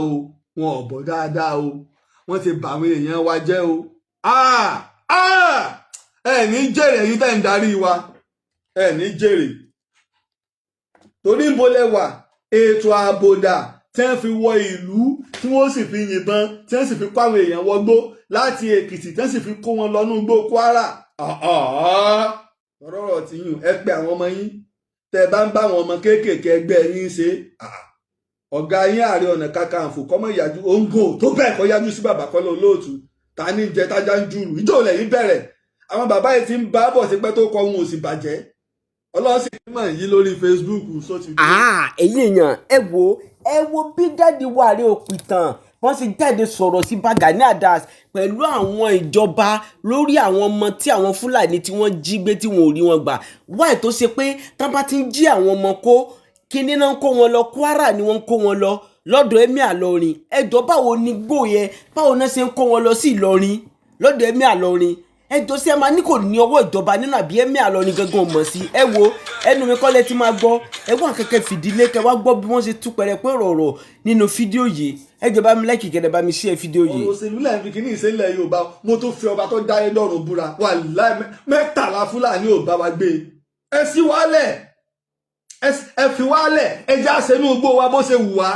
O, wọn ò bọ̀ dáadáa o, wọ́n ti bà àwọn èèyàn wa jẹ́ o. Ah, ah! Ẹ ní jèrè, ẹ̀yin tẹ́ ń darí wa, ẹ ní jèrè. Torí ń bolẹ̀ wà ètò ààbòdà tí wọ́n fi wọ ìlú, tí wọ́n sì fi yìnbọn, tí wọ́n sì fi kó àwọn èèyàn wọgbó láti Èkìtì, tí wọ́n sì fi kó wọn lọ igbó Kwara. Ọ̀rọ̀ tí yùn, ẹ pé àwọn ọmọ yín tẹ́ bá ń bá àwọn ọmọ kéékèèké ẹgbẹ́ yín ṣe. Ọ̀gá yín, Ààrẹ Ọ̀nà Kakanfò, kọ́mọ ìyájú òǹgò tó bẹ́ẹ̀ kọ́ yájú sí bàbá Kọ́lá Olóòtú. Ta ní jẹ tájá ń jùrù ìjọ lẹ́yìn bẹ̀rẹ̀. Àwọn bàbá yìí ti ń bá bọ̀ sípẹ́ tó kọ́ wọn ò sì bàjẹ́. Ọlọ́run sì mọ̀ yí lórí Facebook só ti dé. Ẹ̀yin èèyàn, ẹ wo, ẹ wo bí daddy wa Ààrẹ Òpìtàn wọ́n sì jáde sọ̀rọ̀ sí Ìbà Gani Adams pẹ̀lú àwọn ìjọba lórí àwọn ọmọ tí àwọn Fúlàní tí wọ́n jí gbé tí wọn ò rí wọn gbà. Wáì tó ṣe pé tán bá ti ń jí àwọn ọmọ kó, kíní náà ń kó wọn lọ? Kwara ni wọ́n ń kó wọn lọ lọ́dọ̀ Emir Ìlọrin. Ẹjọ́, báwo ni gbó yẹn? Báwo náà ṣe ń kó wọn lọ sí Ìlọrin lọ́dọ̀ Emir Ìlọrin? Ẹjọ́, sí ẹ máa ní kò ní ọwọ́ ìjọba nínú, àbí Emir Ìlọrin gangan mọ̀ sí? Ẹ wo, ẹnu mi kọ́lẹ̀ tí máa gbọ́. Ẹ wá kẹ́kẹ́ fìdílé kẹ́ wá gbọ́ bí wọ́n ṣe tú pẹrẹpẹ ọ̀rọ̀ nínú fídíò yìí. Ẹ jọ̀ọ́, bá mi like, kẹ́ bá mi share fídíò yìí. Ọ̀rọ̀ òṣèlú lẹ́yìn fi kíní ìṣẹ̀lẹ̀ Yorùbá. Mo tún fi ọba tó dáyé lọ́rùn búra, wàláhì, 13 Fúlàní ò bá wa gbé. Ẹ sí wálẹ̀, ẹ fi wálẹ̀, ẹ já sẹ́nu igbó wa bó ṣe wù wá.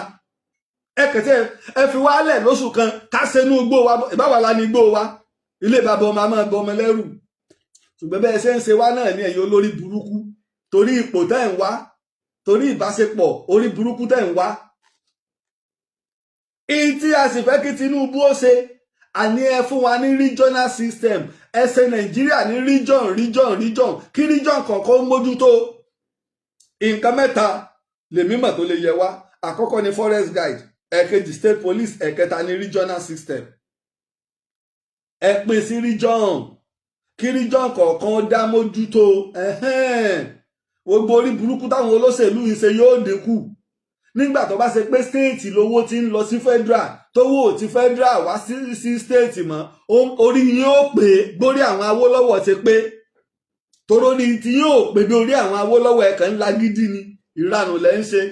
Ẹ kẹ̀tẹ́, ẹ fi wálẹ̀ lóṣù kan ká sẹ́nu igbó wa. Ìbáwa la ní igbó wa, ilé bàbá ọmọ máa bọ ọmọ lẹ́rù. Ṣùgbọ́n bẹ́ẹ̀ ṣe ń ṣe wá náà ní, ẹ̀yin olórí burúkú, torí ipò tẹ́ ń wá, torí ìbáṣepọ̀ orí burúkú tẹ́ ń wá. Ìyí tí a sì fẹ́ kí Tinubu ó ṣe, àní ẹ fún wa ní regional system. Ẹ ṣe Nàìjíríà ní region, region, region, kí region kọ̀ọ̀kan ó mójútó. Nǹkan mẹ́ta lèmi mọ̀ tó lè yẹ wá. Àkọ́kọ́ ni forest guard, ẹ̀kejì state police, ẹ̀kẹta ni regional system. Ẹ pín sí region, kí region kọ̀ọ̀kan dá mójútó. Gbogbo orí burúkú táwọn olóṣèlú yìí ṣe yóò dínkù nígbà tó bá ṣe pé state lówó ti ń lọ sí federal, tówó ti federal wá sí state mọ́. Orí yín ó pé gbórí àwọn Awólọ́wọ̀ ti pé, torórí tí yóò pé bí orí àwọn Awólọ́wọ̀. Ẹ̀kan ńlá gidi ni, ìranù lẹ́ ń ṣe.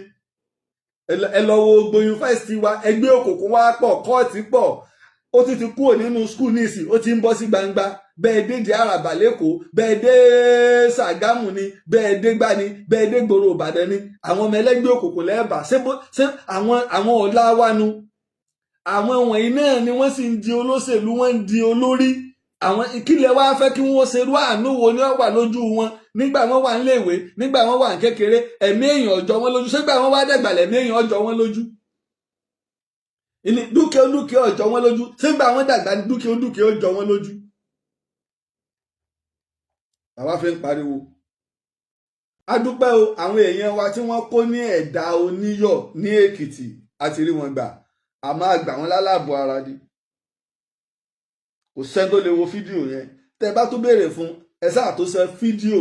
Ẹ lọ wo gbogbo yunifásitì wa, ẹgbẹ́ òkùnkùn wa pọ̀, cult pọ̀. Ó tún ti kúrò nínú school nísìn, ó ti ń bọ́ sí gbangba. Bẹ́ẹ̀ dé di Àràbà lẹ́kọ̀ọ́, bẹ́ẹ̀ dé Ṣàgámù ni, bẹ́ẹ̀ dé gbani, bẹ́ẹ̀ dé gbòòrò Ìbàdàn ni, àwọn ọmọ ẹlẹ́gbẹ́ òkùnkùn lẹ́ẹ̀bà. Ṣé àwọn ọ̀la wa nu? Àwọn wọ̀nyí náà ni wọ́n sì ń di olóṣèlú, wọ́n ń di olórí. Àwọn ìkílẹ̀ wa fẹ́ kí wọ́n ṣerú àánú wo ni wọ́n wà lójú wọn nígbà wọ́n wà níléèwé, nígbà wọ́n wà ní kékeré? Ẹ̀mí èèyàn ọjọ́ wọn lójú. Ṣégbà wọ́n wá dẹ̀gbà lẹ̀mí èèyàn ọjọ́ wọn lójú? Dúkìá dúkìá ọjọ́ wọn lójú. Ṣégbà wọ́n dàgbà dúkìá dúkìá ọjọ́ wọn lójú? Àwa fi ń pariwo. A dúpẹ́ o, àwọn èèyàn wa tí wọ́n kó ní Ẹ̀dá Oníyọ̀ ní Èkìtì àti rí wọn gbà. A máa gbà wọ́n lálàbọ̀ ara ni. Kò sẹ́ni tó lè wo fídíò yẹn. Tẹ́ bá tún béèrè fún ẹ sáà tó ṣe fídíò,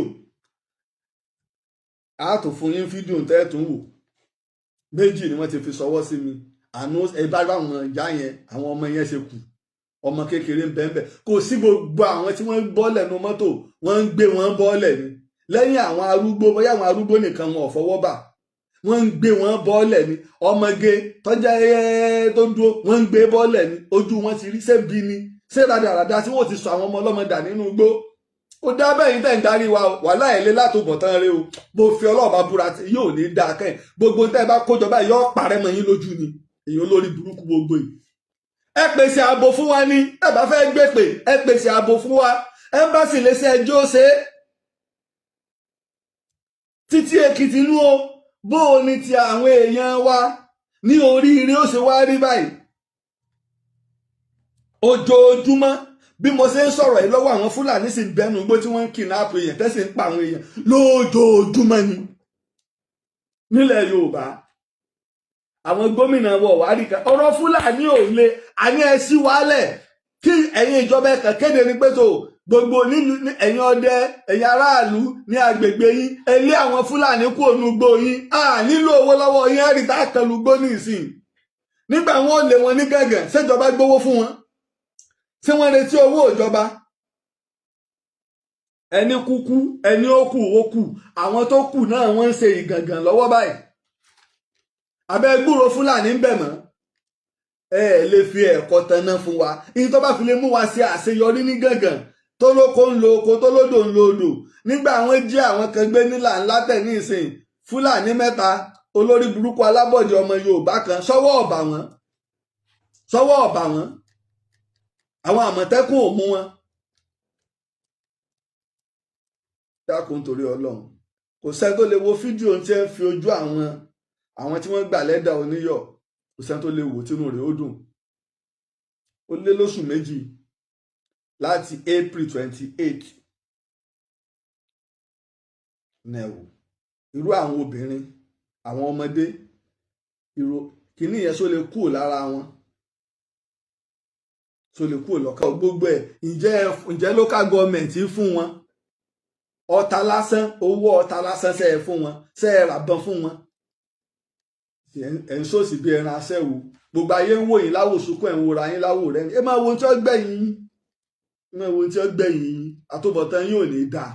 a tó fún yín fídíò tẹ́ ẹ tún wò. Méjì ni wọ́n ti fi ṣọwọ́ sí mi. Àánú ẹ bá bá àwọn ìyá yẹn, àwọn ọmọ yẹn ṣe kù. Ọmọ kékeré ń bẹ́ẹ̀ bẹ́ẹ̀. Kò sí gbogbo àwọn tí wọ́n bọ́lẹ̀ nu mọ́tò, wọ́n ń gbé wọn bọ́lẹ̀ ni. Lẹ́yìn àwọn arúgbó, bóyá àwọn arúgbó nìkan wọn ò fọwọ́ bà. Wọ́n ń gbé wọn bọ́ọ̀lẹ̀ ni. Ọmọge tọ́jà tó dúró, wọ́n ń gbé bọ́ọ̀lẹ̀ ni. Ojú wọn ti rí. Ṣébi ni ṣé rádaràda tí wọ́n ti sọ àwọn ọmọ ọlọ́mọ dà nínú igbó? Kò dá bẹ́ẹ̀. Yín tẹ̀ ń darí wa, wàhálà ẹ̀ lé látòbọ̀ tán rẹ o. Mo fi ọlọ́ọ̀bá búra, yóò ní dáa kẹ́yìn. Gbogbo tẹ́ ẹ bá kójọ báyìí yóò parẹ́ mọ́ yín lójú ni, èyí olórí burúkú gbogbo yìí. Ẹ pèsè ààbò fún wa ní. Ẹ bá fẹ́ gbé pè, ẹ pèsè ààbò fún wa. Ẹ́mbásì lè ṣe ẹjọ́ ṣe títí Èkìtì nú o. Bó o ní ti àwọn èèyàn wa ní oríire ó ṣe wá rí báyìí? Ojoojúmọ́ bí mo ṣe ń sọ̀rọ̀ yìí lọ́wọ́, àwọn Fúlàní sì ń bẹnu igbó tí wọ́n ń kidnap èèyàn, tẹ́sí ń pa àwọn èèyàn lójoojúmọ́ ni nílẹ̀ Yorùbá. Àwọn gómìnà wọ̀ wá rí kan. Ọ̀rọ̀ Fúlàní ò le. Àní ẹ sí wálẹ̀, kí ẹ̀yin ìjọba ẹ̀kan kéde ní pé tó gbogbo nílùú, ẹ̀yin ọdẹ, ẹ̀yin aráàlú ní agbègbè yín, ẹ lé àwọn Fúlàní kúrò nínú igbó yín. A nílò owó lọ́wọ́ yín. Ẹ̀rí tá a kan lùgbó ní ìsìn nígbà wọn ò lé wọn ní gẹ̀gẹ̀. Ṣèjọba gbowó fún wọn? Ṣé wọ́n retí owó ìjọba? Ẹni kúkú, ẹni ó kù, ó kù. Àwọn tó kù náà, wọ́n ń ṣe ìgàngàn lọ́wọ́ báyìí. Abẹ́ gbúrò Fúlàní ń bẹ̀ mọ́. Ẹ lè fi ẹ̀kọ́ tanná fún wa. Ìyí tó bá fi lè mú wa ṣe àṣeyọrí ní gàngàn, tó lóko ń lo oko, tó lódò ń lo odò. Nígbà àwọn jí àwọn kan gbé nílà ńlá tẹ̀ ní ìsìn, Fúlàní mẹ́ta, olórí burúkú alábọ̀dé ọmọ Yorùbá kan, sọ́wọ́ ọ̀bà wọn, sọ́wọ́ ọ̀bà wọn. Àwọn Àmọ̀tẹ́kùn ò mú wọn. Dákun, torí Ọlọ́run, kò sẹ́ni tó lè wo fídíò tí ń fi ojú àwọn tí wọ́n gbà lẹ́dà oníyọ̀. Kò sẹ́ni tó lè wò tínú rẹ̀ ó dùn. Ó lé lóṣù 2 láti April 28 nẹ̀wò. Irú àwọn obìnrin, àwọn ọmọdé, irú kìíní yẹn só lè kúrò lára wọn, só lè kúrò lọ́kàn gbogbo ẹ̀? Ǹjẹ́ local government fún wọn ọta lásán, owó ọta lásán, ṣe é fún wọn, ṣe é ràbọn fún wọn? Ẹ̀ ń sòsì bí ẹran aṣẹ́wó. Gbogbo ayé ń wò yín láwò sunkún, ẹ̀ ń wòra yín láwò rẹ. Ẹ máa wo ohun tí ó gbẹ̀yìn yín, ẹ máa wo ohun tí ó gbẹ̀yìn yín. Àtúbọ̀tán yín ò ní dáa.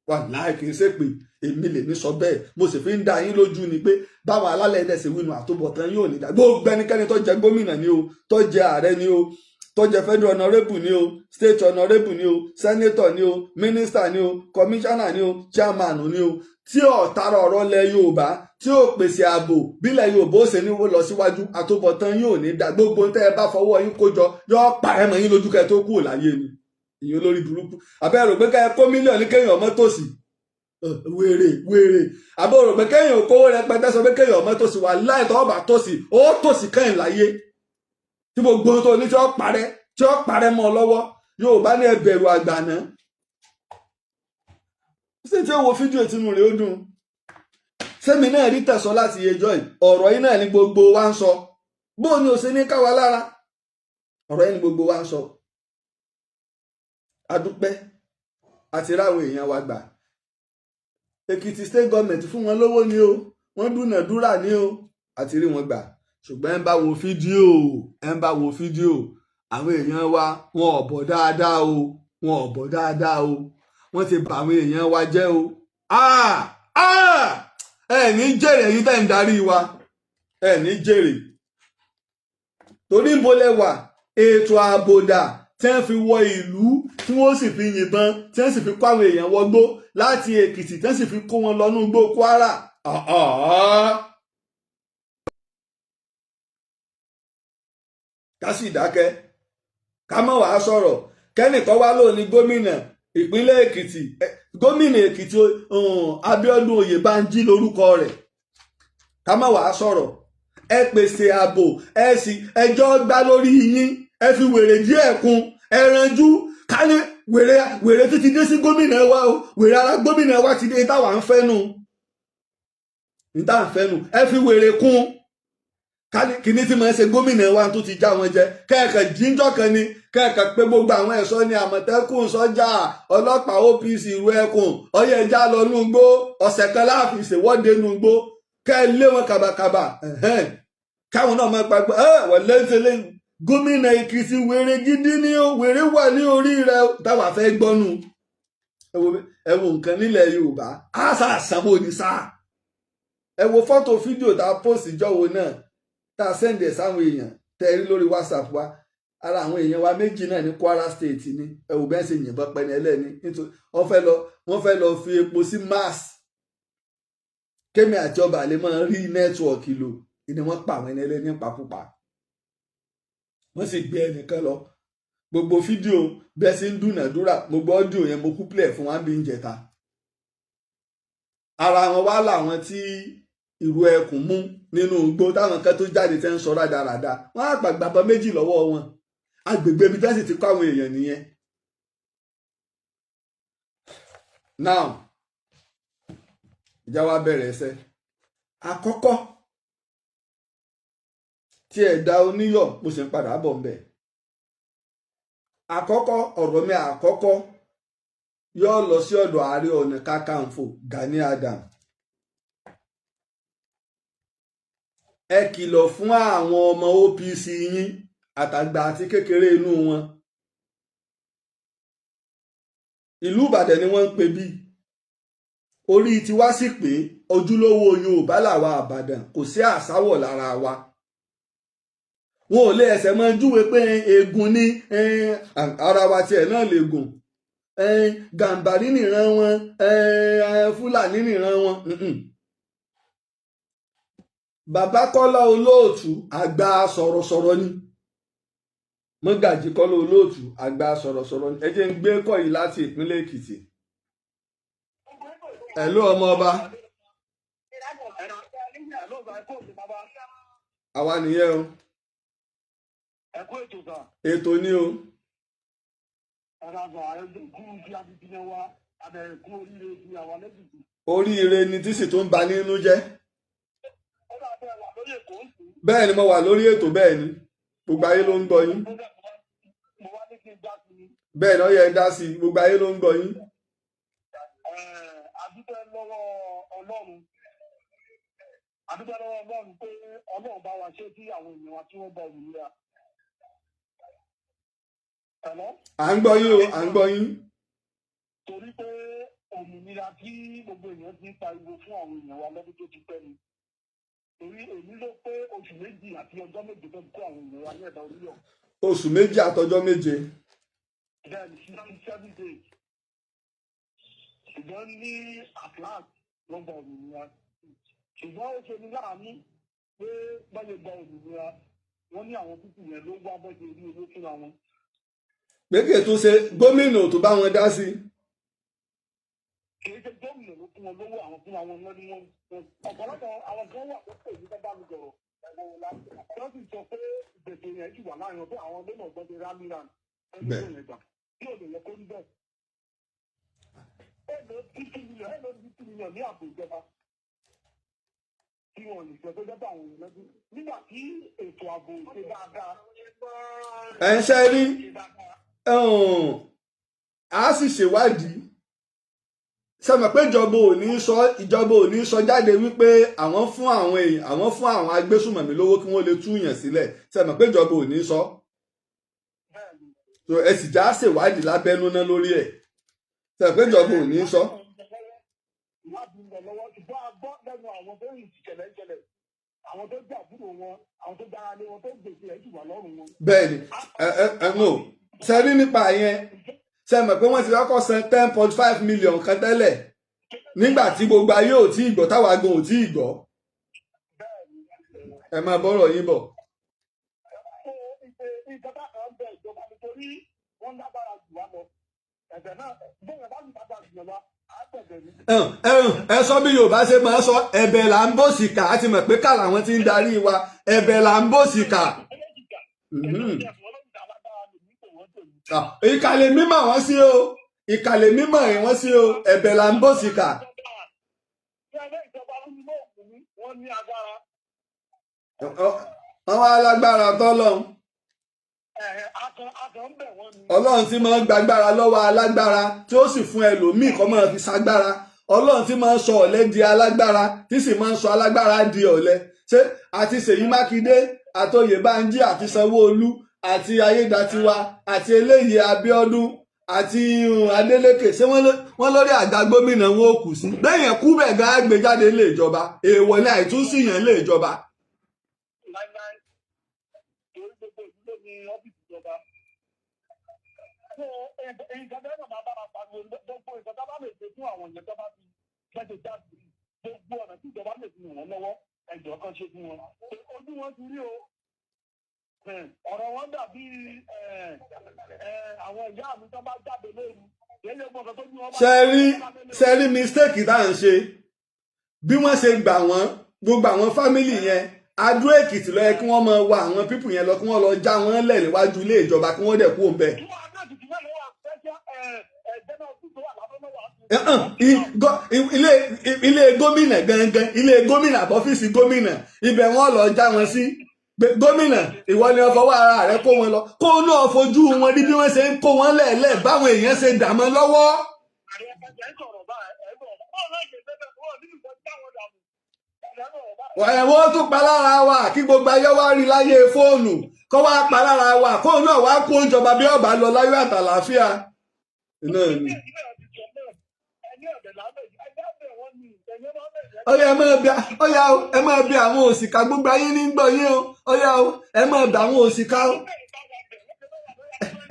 Wà láì kì í ṣe pé èmi lèmi sọ bẹ́ẹ̀, mo sì fi ń dá yín lójú ni pé báwọn alálẹ̀ ẹ̀dẹ̀ ṣe wínú, àtúbọ̀tán yín ò ní dáa. Gbogbo ẹnikẹ́ni tó jẹ gómìnà ni o, tó jẹ ààrẹ ni o, tó jẹ federal honourable ni o, state honourable ni o, senator ni o, minister ni o, commissioner ni o, chairman ni o, tí ò tara ọ̀rọ̀ lẹ Yorùbá, tí ò pèsè ààbò bílẹ̀ Yorùbá ó ṣe ní lọ síwájú, àtúbọ̀tán yóò ní dá. Gbogbo tẹ́ ẹ bá fọwọ́ yín kó jọ yọ parẹ́ mọ́ yín lójú kẹ́ tó kúrò láyé ni. Ìyẹn olórí burúkú, àbẹ́ rò pé ká ẹ kó mílíọ̀nù kéèyàn ọmọ tòsí, wèrè wèrè. Àbẹ́ rò pé kéèyàn kówó rẹpẹtẹ sọ pé kéèyàn ọmọ tòsí wà láì tọ́ ọba tòsí, ó tòsí kẹ́yìn láyé, tí gbogbo ohun tó ní tí ó parẹ́ mọ́ ọ lọ́wọ́. Yorùbá ní ẹ bẹ̀rù àgbà náà. Ṣé tí ó wo fídíò tínú rẹ̀ ó dùn? Sẹ́mi náà rí tẹ̀sán láti ẹjọ́ yìí. Ọ̀rọ̀ yìí náà ni gbogbo wa ń sọ. Bó ni ò ṣe ní káwa lára? Ọ̀rọ̀ yìí ni gbogbo wa ń sọ. Adúpẹ́ àti ráwọn èèyàn wa gbà. Èkìtì state government fún wọn lówó ni o, wọ́n dúnàdúrà ní o, àti rí wọn gbà. Ṣùgbọ́n ẹ ń bá wo fídíò, ẹ ń bá wo fídíò, àwọn èèyàn wa, wọn ò bọ̀ dáadáa o, wọn ò bọ̀ dáadáa o. Wọ́n ti bà àwọn èèyàn wa jẹ́ o. Ah ah, ẹ ní jèrè. Ẹ̀yin tẹ́ ń darí wa, ẹ ní jèrè. Torí ń bolẹ̀ wà ètò ààbòdà tí wọ́n fi wọ ìlú, tí wọ́n sì fi yìnbọn, tí wọ́n sì fi kó àwọn èèyàn wọgbó láti Èkìtì, tí wọ́n sì fi kó wọn lọ ní igbó Kwara. Ọ̀ọ́. Ká sì dákẹ́, ká má wàá sọ̀rọ̀. Kẹ́nìkan wá lónìí gómìnà ìpínlẹ̀ Èkìtì, gómìnà Èkìtì, Abíọ́dún Oyèbánjí lórúkọ rẹ̀. Ká má wàá sọ̀rọ̀. Ẹ pèsè ààbò, ẹ sì ẹjọ́ gbá lórí yín. Ẹ fi wèrè díẹ̀ kún, ẹ ranjú ká ní wèrè wèrè títí dé sí gómìnà wa o. Wèrè ara gómìnà wa ti dé. Táwa ń fẹ́ nu, ní táwa ń fẹ́ nu. Ẹ fi wèrè kún kíní tí mo ń ṣe gómìnà wa tó ti já wọn jẹ. Kẹ́ẹ̀kan jíjọ́ kan ni kẹ́ẹ̀kan pé gbogbo àwọn ẹ̀ṣọ́ ní Àmọ̀tẹ́kùn, sọ́jà, ọlọ́pàá, OPC, ìlú ẹkùn ọyẹ, ẹja lọ nú igbó. Ọ̀sẹ̀ kan láàfin ṣèwọ́de nú igbó, kẹ́ ẹ lé wọn kàbàkàbà, káwọn náà máa pàgbọ́ ẹ wọ́n lẹ́sẹ̀lẹ́. Gómìnà Èkìtì, wèrè gidi ni ó, wèrè wà ní orí rẹ. Táwa fẹ́ gbọ́nù. Ẹ wo nǹkan nílẹ̀ Yorùbá, á sà sanwó ni sáà. Ẹ wo fọ́tò fídíò tá a post ìjọ́wọ́ náà, tá a send ẹ̀ sáwọn èèyàn tẹ́ ẹ rí lórí WhatsApp wa. Ara àwọn èèyàn wa méjì náà ní Kwara State ni. Ẹ wò bẹ́ẹ̀ ṣe yìnbọn pẹ́ni ẹlẹ́ni, nítorí wọ́n fẹ́ lọ fi epo sí mast kémi àti ọba àlè máa rí network lò ni. Wọ́n pa àwọn ẹni ẹlẹ́ni pakúpa, wọ́n sì gbé ẹnìkan lọ. Gbogbo fídíò bẹ́ẹ̀ sì ń dúnàdúrà, gbogbo audio yẹn, mo kú play fún wa bí ń jẹta. Ara wọn wá làwọn tí ìrù ẹkùn mú nínú igbó, táwọn kan tó jáde tẹ́ ń sọ rádaràda. Wọ́n á gbàgbàbọ méjì lọ́wọ́ wọn. Agbègbè ibi tẹ́sí ti kọ́ àwọn èèyàn nìyẹn. Now, ìjà wa bẹ̀rẹ̀ ẹsẹ̀ àkọ́kọ́ tí ẹ̀dá oníyọ̀. Mo sì ń padà bọ̀ ńbẹ̀. Àkọ́kọ́, ọ̀rọ̀ mi àkọ́kọ́ yóò lọ sí ọ̀dọ̀ Ààrẹ Ọ̀nà Kakanfò Gani Adams. Ẹ kìlọ̀ fún àwọn ọmọ OPC yín, àtàgbà àti kékeré inú wọn. Ìlú Ìbàdàn ni wọ́n ń pè bí orí tiwa sì pé ojúlówó Yorùbá làwa Àbàdàn, kò sí àsáwọ̀ lára wa. Wọn ò lè ẹsẹ̀ máa júwe pé egun ní ara wa tiẹ̀ náà lè gùn, Gàǹbàrí nìran wọn, Fúlàní nìran wọn. Bàbá Kọ́lá Olóòtú, àgbà sọ̀rọ̀sọ̀rọ̀ ni. Mọ́gàjí Kọ́lá Olóòtú, àgbà sọ̀rọ̀sọ̀rọ̀ ni. Ẹ jẹ́ ń gbé kọ́ yìí láti ìpínlẹ̀ Èkìtì. Hello, ọmọ ọba. Àwa nìyẹn o. Ẹkú ètò kan. Ètò ni o. Ẹ̀rọ àìkú tí a fi fi yan wa àbẹ̀rẹ̀ kú oríire ti àwa lẹ́kìtì. Oríire ni tí sì tún bà nínú jẹ́. Ó dà bẹ́ẹ̀ wà lórí èkó ń sìn. Bẹ́ẹ̀ ni, mo wà lórí ètò. Bẹ́ẹ̀ ni, gbogbo ayé ló ń gbọ́ yín. Mo wá ní kí n dá sí i. Bẹ́ẹ̀ ni, ó yẹ ẹ dá sí i, gbogbo ayé ló ń gbọ́ yín. Adúpẹ́ lọ́wọ́ Ọlọ́run, adúpẹ́ lọ́wọ́ Ọlọ́run pé Ọlọ́run bá wa ṣe tí àwọn èèyàn wa tí wọ́n bá òmìnira. Hello? À ń gbọ́ yín o, à ń gbọ́ yín. Torí pé òmìnira tí gbogbo èèyàn ti ń pariwo fún àwọn èèyàn wa lọ́dún tó ti pẹ́ ni, torí èmi ló pé oṣù 2 àti ọjọ́ 7 tó kó àwọn èèyàn wa ní ẹ̀dá oríyọ̀. Oṣù 2 àtọjọ́ 7. Then 67 days, ṣùgbọ́n ní at last wọ́n gba òmìnira, ṣùgbọ́n ó ṣe ní láàánú pé báyìí gba òmìnira, wọ́n ní àwọn pípù yẹn ló wá bọ́ ṣe rí owó fúnra wọn. Pé kí ètò ṣe gómìnà tó bá wọn dá sí. Kì í ṣe gómìnà ló fún wọn lówó, àwọn fúnra wọn lọ ní wọn. Ọ̀pọ̀lọpọ̀ àwọn kan wà tó pè ní bá mi sọ̀rọ̀, wọ́n sì sọ pé gbèsè yẹn sì wà láàrin wọn, pé àwọn gómìnà gbọ́dọ̀ rámìrán ẹni tó yẹn gbà tí ò lè yẹ kó rí bẹ́ẹ̀. Èlò 50 million, èlò 50 million ní àpò ìjọba tí wọn lè sọ tó jẹ́ pé àwọn èèyàn lọ́dún nígbà tí ètò ààbò ṣe dáadáa. Ẹ ń ṣe rí. Ṣe dáadáa. A sì ṣèwádìí sẹ́mi pé ìjọba ò ní sọ jáde wípé àwọn fún àwọn èèyàn, àwọn fún àwọn agbésùmọ̀mí lówó kí wọ́n lè tú yàn sílẹ̀. Sẹ́mi pé ìjọba ò ní sọ? Bẹ́ẹ̀ ni. So ẹ sì já ṣèwádìí lábẹ́nú ná lórí ẹ̀. Sẹ́mi pé ìjọba ò ní sọ? Ìwádìí ń lọ lọ́wọ́, ṣùgbọ́n a gbọ́ lẹ́nu àwọn tó ń ṣẹlẹ̀ ṣẹlẹ̀, àwọn tó jẹ́ àbúrò wọn, àwọn tó dára lé wọn, tó gbèsè ẹ̀ sì wà lọ́rùn wọn. Bẹ́ẹ̀ ni, ẹ ẹ ẹ no sẹ́rí nípa yẹn, sẹ́mi pé wọ́n ti kọ́kọ́ san 10.5 million kan tẹ́lẹ̀ nígbà tí gbogbo ayé ò tí ì gbọ́, táwa gan ò tí ì gbọ́. Ẹ máa bọ́rọ̀ yín bọ̀. So ìjọba kan ń bẹ ìjọba nítorí wọ́n lágbára jù wá lọ. Ẹ̀bẹ̀ náà bóyá bá lù lágbára jù lọ, á tẹ̀bẹ̀ ní. Ẹ sọ bí Yorùbá ṣe máa sọ, ẹ̀bẹ̀ là ń bò síkà. Á ti mọ̀ pé ká làwọn ti ń darí wa, ẹ̀bẹ̀ là ń bò síkà. Ah, ìkàlẹ̀ mímọ̀ wọ́n sí o, ìkàlẹ̀ mímọ̀ wọ́n sí o, ẹ̀bẹ̀ là ń bò síkà. Ìjọba ló ní lóògùn ní wọ́n ní agbára. Àwọn alágbára tọ́lọ́run. Akàn ń bẹ̀ wọ́n ni. Ọlọ́run tí máa ń gbàgbára lọ́wọ́ alágbára tí ó sì fún ẹlòmíì kó máa fi ṣagbára, Ọlọ́run tí máa ń sọ ọ̀lẹ di alágbára tí sì máa ń sọ alágbára di ọ̀lẹ. Ṣé àti Ṣèyí Mákindé àti Oyèbánjí àti Sanwó-Olú àti Ayédatiwa àti eléyìí Abíọ́dún àti Adeleke, ṣé wọ́n lórí àga gómìnà wọn ò kù sí bẹ́ẹ̀ yẹn kú bẹ́ẹ̀ gan àgbéjáde lè jọba? Èèwọ̀ ni àìtúnṣì yẹn lè jọba. Láíláí, torí gbogbo ìlú ló ní ọ́fíìsì ìjọba. So ìjọba náà máa bá wa pariwo gbogbo ìjọba bá lè ṣe fún àwọn èèyàn tó bá fi gbẹ́jọ jáde, gbogbo ọ̀nà tí ìjọba lè fi ràn wọ́n lọ́wọ́, ẹjọ́ kan ṣe fún wọn. Ojú wọn ti rí o. Ọ̀rọ̀ wọn dàbí àwọn ìyá mi tó bá jáde lóru. Èyí gbọ́dọ̀ tó ní wọn bá Ṣe rí mistake tá à ń ṣe? Bí wọ́n ṣe gbà wọ́n, gbogbo àwọn family yẹn, Adó Èkìtì ló yẹ kí wọ́n máa wá àwọn people yẹn lọ, kí wọ́n lọ já wọn lẹ̀ níwájú ilé ìjọba, kí wọ́n dẹ̀ kú òun bẹ́ẹ̀. Tí wọ́n á náà ti wọ́n lọ́wọ́ special general tó wà lábẹ́ lọ́wọ́. Ẹ̀hàn, ilé gómìnà gangan, ilé gómìnà àbọ́fíìsì gómìnà, ibẹ̀ wọ́n lọ já wọn sí. Pé, gómìnà, ìwọ ni wọ́n fọwọ́ ara rẹ kó wọn lọ, kó náà fojú wọn rí bí wọ́n ṣe ń kó wọn lẹ̀ẹ́lẹ̀, báwọn èèyàn ṣe dà mọ́ lọ́wọ́. Ààrẹ ẹgbẹ́ ń sọ̀rọ̀ báyìí, ẹ̀gbọ́n ọ̀rọ̀ náà ṣe bẹ́ẹ̀ wọ́n nínú ìfẹ́ táwọn dànù. Ẹ̀wọ́n tún pa lára wa kí gbogbo ayé wá rí láyé fóònù, kó wá pa lára wa, kó náà wá kó ìjọba bí ọba lọ láyọ̀ àtàlàáfíà náà ni. Ọyá, ẹ máa bẹ, ọyá o, ẹ máa bẹ àwọn òṣìkà. Gbogbo ayé ní gbọ́ yín o. Ọyá o, ẹ máa bẹ àwọn òṣìkà o.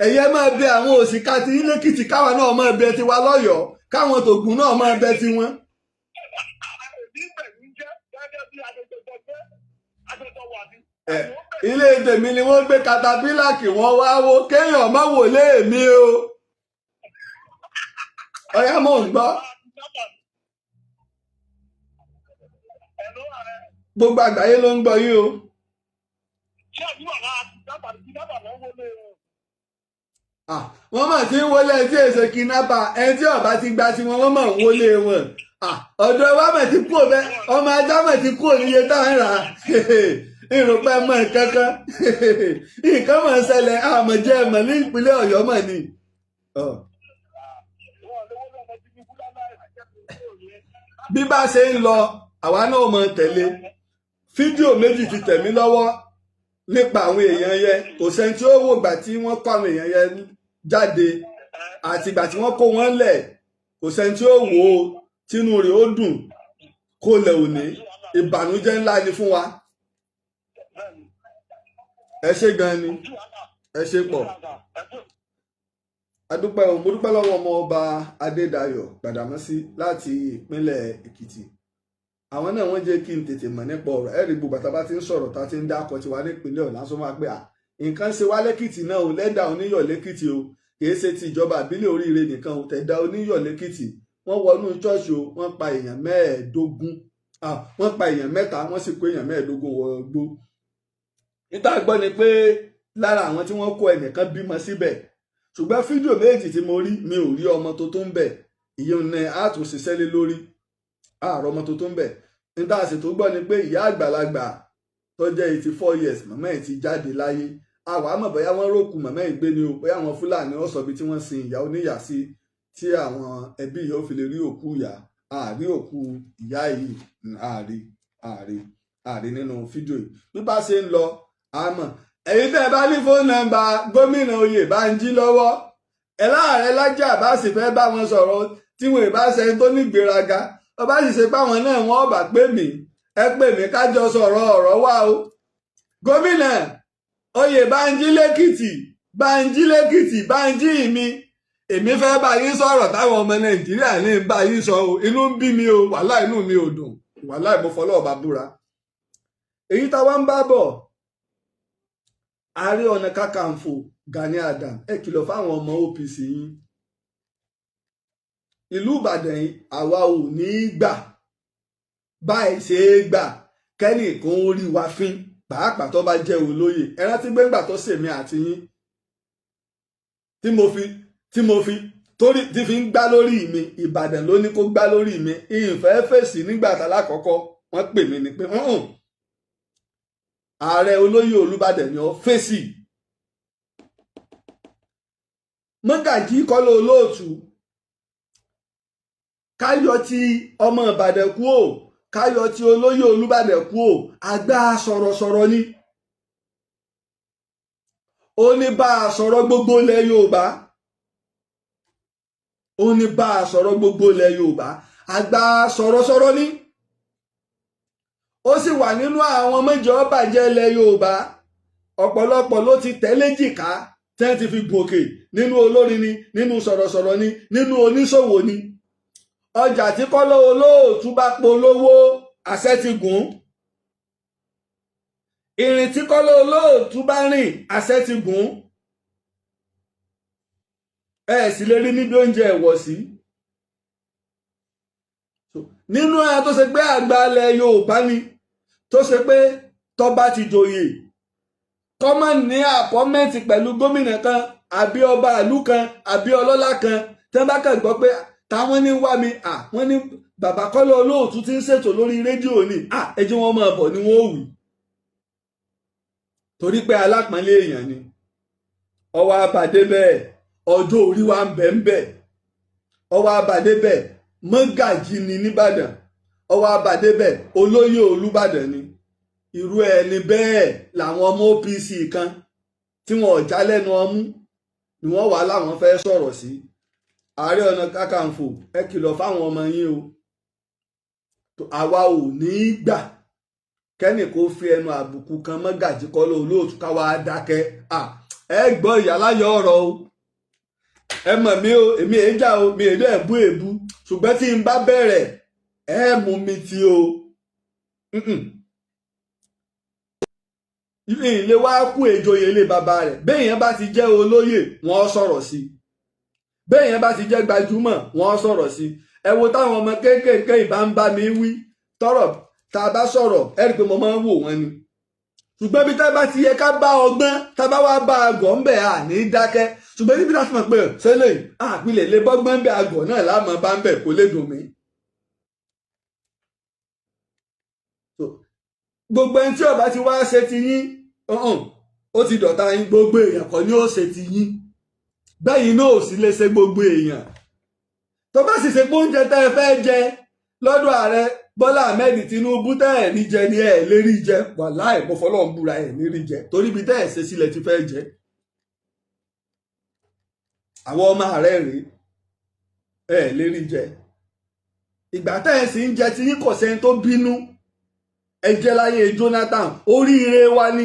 Ẹ̀yẹ máa bẹ àwọn òṣìkà tí yín lẹ́kìtì, káwa náà máa bẹ tiwa lọ́yọ̀ọ́, káwọn tògùn náà máa bẹ tiwọn. Èmi bẹ̀ ń jẹ́ gẹ́gẹ́ bí agbẹjọ́ jẹ́ agbẹjọ́ wà ní. Ẹ, ilé tèmi ni wọ́n gbé katapila kí wọ́n wá wó, kéèyàn má wò lé mi o. Ọyá, mò ń gbọ́. Ẹ̀ló, ààrẹ. Gbogbo àgbáyé ló ń gbọ́ yín o. Ṣé àdúrà náà dábàá ti dábàá náà wọlé wọn? Ah, wọ́n mà ti ń wọlé ẹtí èsè kidnapper, ẹni tí ọba ti gba tiwọn, wọ́n mà ń wọlé wọn. Ah, ọ̀dọ̀ wa mà ti kú òbẹ, ọmọ ajá mà ti kú òníye tá à ń rà á. Ìrùpẹ́ mọ̀ nǹkankan, nǹkan mọ̀ ń ṣẹlẹ̀, àmọ̀ jẹ́ ẹ̀mọ̀ ní ìpínlẹ̀ Ọ̀yọ́ mọ̀ ni. Ọ̀. Wọn lówó lọ́mọ Tinubu láláì. Bí bá ṣe ń lọ, àwa náà mọ̀ tẹ̀lé. Fídíò méjì ti tẹ̀ mí lọ́wọ́ nípa àwọn èèyàn yẹn. Kò sẹ́ni tí ó wò gbà tí wọ́n kó àwọn èèyàn yẹn jáde àti ìgbà tí wọ́n kó wọn lẹ̀. Kò sẹ́ni tí ó wò ó tínú rẹ̀ ó dùn kó lẹ̀ òní. Ìbànújẹ́ ńlá ni fún wa. Ẹ ṣé gan ni, ẹ ṣé pọ̀, adúpẹ́ o. Mo dúpẹ́ lọ́wọ́ ọmọ ọba Adédayọ̀ Gbàdámọ́sí láti ìpínlẹ̀ Èkìtì. Àwọn náà wọ́n jẹ́ kí n tètè mọ̀ nípa ọ̀rọ̀ ẹ̀rí. Gbogbo àtàbá ti ń sọ̀rọ̀, tá ti ń dákọ̀ tiwa nípínlẹ̀ ọ̀la, sọ máa pé à nǹkan ṣe wá lẹ́kìtì náà o. Lẹ́dà oníyọ̀ lẹ́kìtì o, kìí ṣe ti ìjọba àbílẹ̀ oríire nìkan o. Tẹ̀dá oníyọ̀ lẹ́kìtì, wọ́n wọnú ṣọ́ọ̀ṣì o, wọ́n pa èèyàn 15, wọ́n pa èèyàn 3, wọ́n sì kó èèyàn 15 wọ gbó. Níta gbọ́ ni pé lára àwọn tí wọ́n kó, ẹnìkan bímọ síbẹ̀, ṣùgbọ́n fídíò méjì tí mo rí, mi ò rí ọmọ tuntun ń bẹ̀. Ìyẹn ní a tún ṣiṣẹ́ lé lórí àárọ̀ ọmọ tuntun ń bẹ̀. Níta sì tó gbọ́ ni pé ìyá àgbàlagbà tó jẹ́ 84 years, màmá ẹ̀ ti jáde láyé. Àwa mọ̀ bóyá wọ́n rókù màmá ẹ̀ gbé ni o, bóyá àwọn Fúlàní ó sọ ibi tí wọ́n sin ìyá oníyà sí, tí àwọn ẹbí yìí ó fi lè rí òkú ìyá. Àárí òkú ìyá yìí, àárí, àárí, àárí nínú fídíò yìí. Bí bá ṣe ń lọ, àmọ́ ẹ̀yin tẹ́ ẹ bá ní phone number gómìnà Oyèbánjí lọ́wọ́ ẹ láàrẹ Lájí Àbáàsì fẹ́ bá wọn sọ̀rọ̀, tí wọn ì bá ṣe tó ní gbéraga, ọba sì ṣe páwọn náà wọn ọba pè mí, ẹ pè mí kájọ sọ̀rọ̀. Ọ̀rọ̀ wá o. Gómìnà Oyèbánjí lẹ́kìtì, Bánjí lẹ́kìtì, Bánjí mi, èmi fẹ́ bá yín sọ̀rọ̀ táwọn ọmọ Nàìjíríà ní bá yín sọ o. Inú ń bí mi o, wàhálà, inú mi ò dùn, wàhálà, mo fọlọ́ ọba búra. Èyí táwa ń bá bọ̀, Ààrẹ Ọ̀nà Kakanfò Gani Adam, ẹ kìlọ̀ fáwọn ọmọ OPC yín. Ìlú Ìbàdàn yìí, àwa ò ní í gbà báyìí ṣe é gbà kẹ́nìkan ó rí wa fín, pàápàá tó bá jẹ́ olóyè. Ẹ rántí pé ńgbà tó ṣèmi àti yín tí mo fi torí tí fi ń gbá lórí mi, Ìbàdàn ló ní kó gbá lórí mi. Ìfẹ́ fèsì nígbà tá lákọ̀ọ́kọ́ wọ́n pè mí ni pé, "Ààrẹ olóyè Olúbàdàn ni ó fèsì." Mọ́gàjí Kọ́lá Olóòtú, káyọ̀ ti ọmọ Ìbàdàn kú ò, káyọ̀ ti olóyè Olúbàdàn kú ò, àgbà sọ̀rọ̀sọ̀rọ̀ ni. Ó ní bá a sọ̀rọ̀ gbogbo ilẹ̀ Yorùbá, ó ní bá a sọ̀rọ̀ gbogbo ilẹ̀ Yorùbá. Àgbà sọ̀rọ̀sọ̀rọ̀ ni, ó sì wà nínú àwọn mẹ́jọ bàjẹ́ ilẹ̀ Yorùbá. Ọ̀pọ̀lọpọ̀ ló ti tẹ̀lé jìká tí wọ́n ti fi gòkè, nínú olórin ni, nínú sọ̀rọ̀sọ̀rọ̀ ni, nínú oníṣòwò ni. Ọjà tí Kọ́lá Olóòtú bá polówó, àṣẹ ti gùn. Ìrìn tí Kọ́lá Olóòtú bá rìn, àṣẹ ti gùn. Ẹ sì lè rí níbi oúnjẹ ẹ̀wọ̀ sí nínú ẹ tó ṣe pé àgbà ilẹ̀ Yorùbá ni, tó ṣe pé tọ́ba ti joyè, kọ́mọ̀ ní appointment pẹ̀lú gómìnà kan àbí ọba ìlú kan àbí ọlọ́lá kan, tí wọ́n bá kàn gbọ́ pé táwọn ní wá mi à, wọ́n ní bàbá Kọ́lá Olóòtú ti ń ṣètò lórí rédíò ni à, ẹ jẹ́ wọ́n máa bọ̀ ni wọ́n ò wí, torí pé alápọ̀nlé èèyàn ni. Ọwọ́ abàdé bẹ́ẹ̀, ọjọ́ orí wa ń bẹ ń bẹ. Ọwọ́ abàdé bẹ́ẹ̀, mọ́gàjí ni nìbàdàn. Ọwọ́ abàdé bẹ́ẹ̀, olóyè Olúbàdàn ni. Irú ẹni bẹ́ẹ̀ làwọn ọmọ OPC kan tí wọn ò já lẹ́nu ọmú ni wọ́n wà láwọn fẹ́ sọ̀rọ̀ sí. Ààrẹ Ọ̀nà Kakanfò, ẹ kìlọ̀ fáwọn ọmọ yín o. Àwa ò ní í gbà kẹ́nì kó fi ẹnu àbùkù kan Mọ́gàjí Kọ́lá Olóòtú káwa dákẹ́. Ẹ gbọ́ ìyáláyọ̀ ọ̀rọ̀ o. Ẹ mọ̀ mí o, èmi èé jà o, mi èdè ẹ̀bú èbú, ṣùgbọ́n tí n bá bẹ̀rẹ̀, ẹ mú mi tí o. Ilé wa kú èjòyè ilé bàbá rẹ̀. Béèyàn bá ti jẹ́ olóyè, wọ́n sọ̀rọ̀ sí i. Béèyàn bá ti jẹ́ gbajúmọ̀, wọ́n sọ̀rọ̀ sí i. Ẹ wo táwọn ọmọ kéékèèké ìbá ń bá mi wí tọrọ, tá a bá sọ̀rọ̀, ẹ rí i pé mo máa ń wò wọ́n ni. Ṣùgbọ́n bí tá a bá ti yẹ ká bá ọgbọ́n, tá a bá wá bá àgọ̀ ń bẹ̀, à ní dákẹ́. Ṣùgbọ́n níbi tá a ti mọ̀ pé ṣẹlẹ̀ àpilẹ̀ lè bọ́gbọ́n ń bẹ̀, àgọ̀ náà láàmú bá ń bẹ̀, kó lè dùn mí. Gbogbo ẹni tí ó bá ti wá ṣe ti yín, ó ti dọ̀tá yín. Gbogbo èèyàn kọ́ ni ó ṣe ti yín, bẹ́yìn náà ò sì lè ṣe gbogbo èèyàn. Tó bá sì ṣe pé oúnjẹ tẹ́ ẹ fẹ́ jẹ lọ́dọ̀ ààrẹ Bọ́lá Ahmed Tinubu tẹ́ ẹ̀ ní jẹ ni ẹ̀ lè rí jẹ, wàláì, mo fọlọ́run búra, ẹ̀ ní rí jẹ, torí ibi tẹ́ ẹ̀ ṣe sílẹ̀ ti fẹ́ jẹ. Àwọn ọmọ ààrẹ rèé, ẹ̀ lè rí jẹ. Ìgbà tẹ́ ẹ̀ sì ń jẹ tí yín, kò sẹ́ni tó bínú. Ẹ jẹ́ láyé Jonathan, oríire wa ni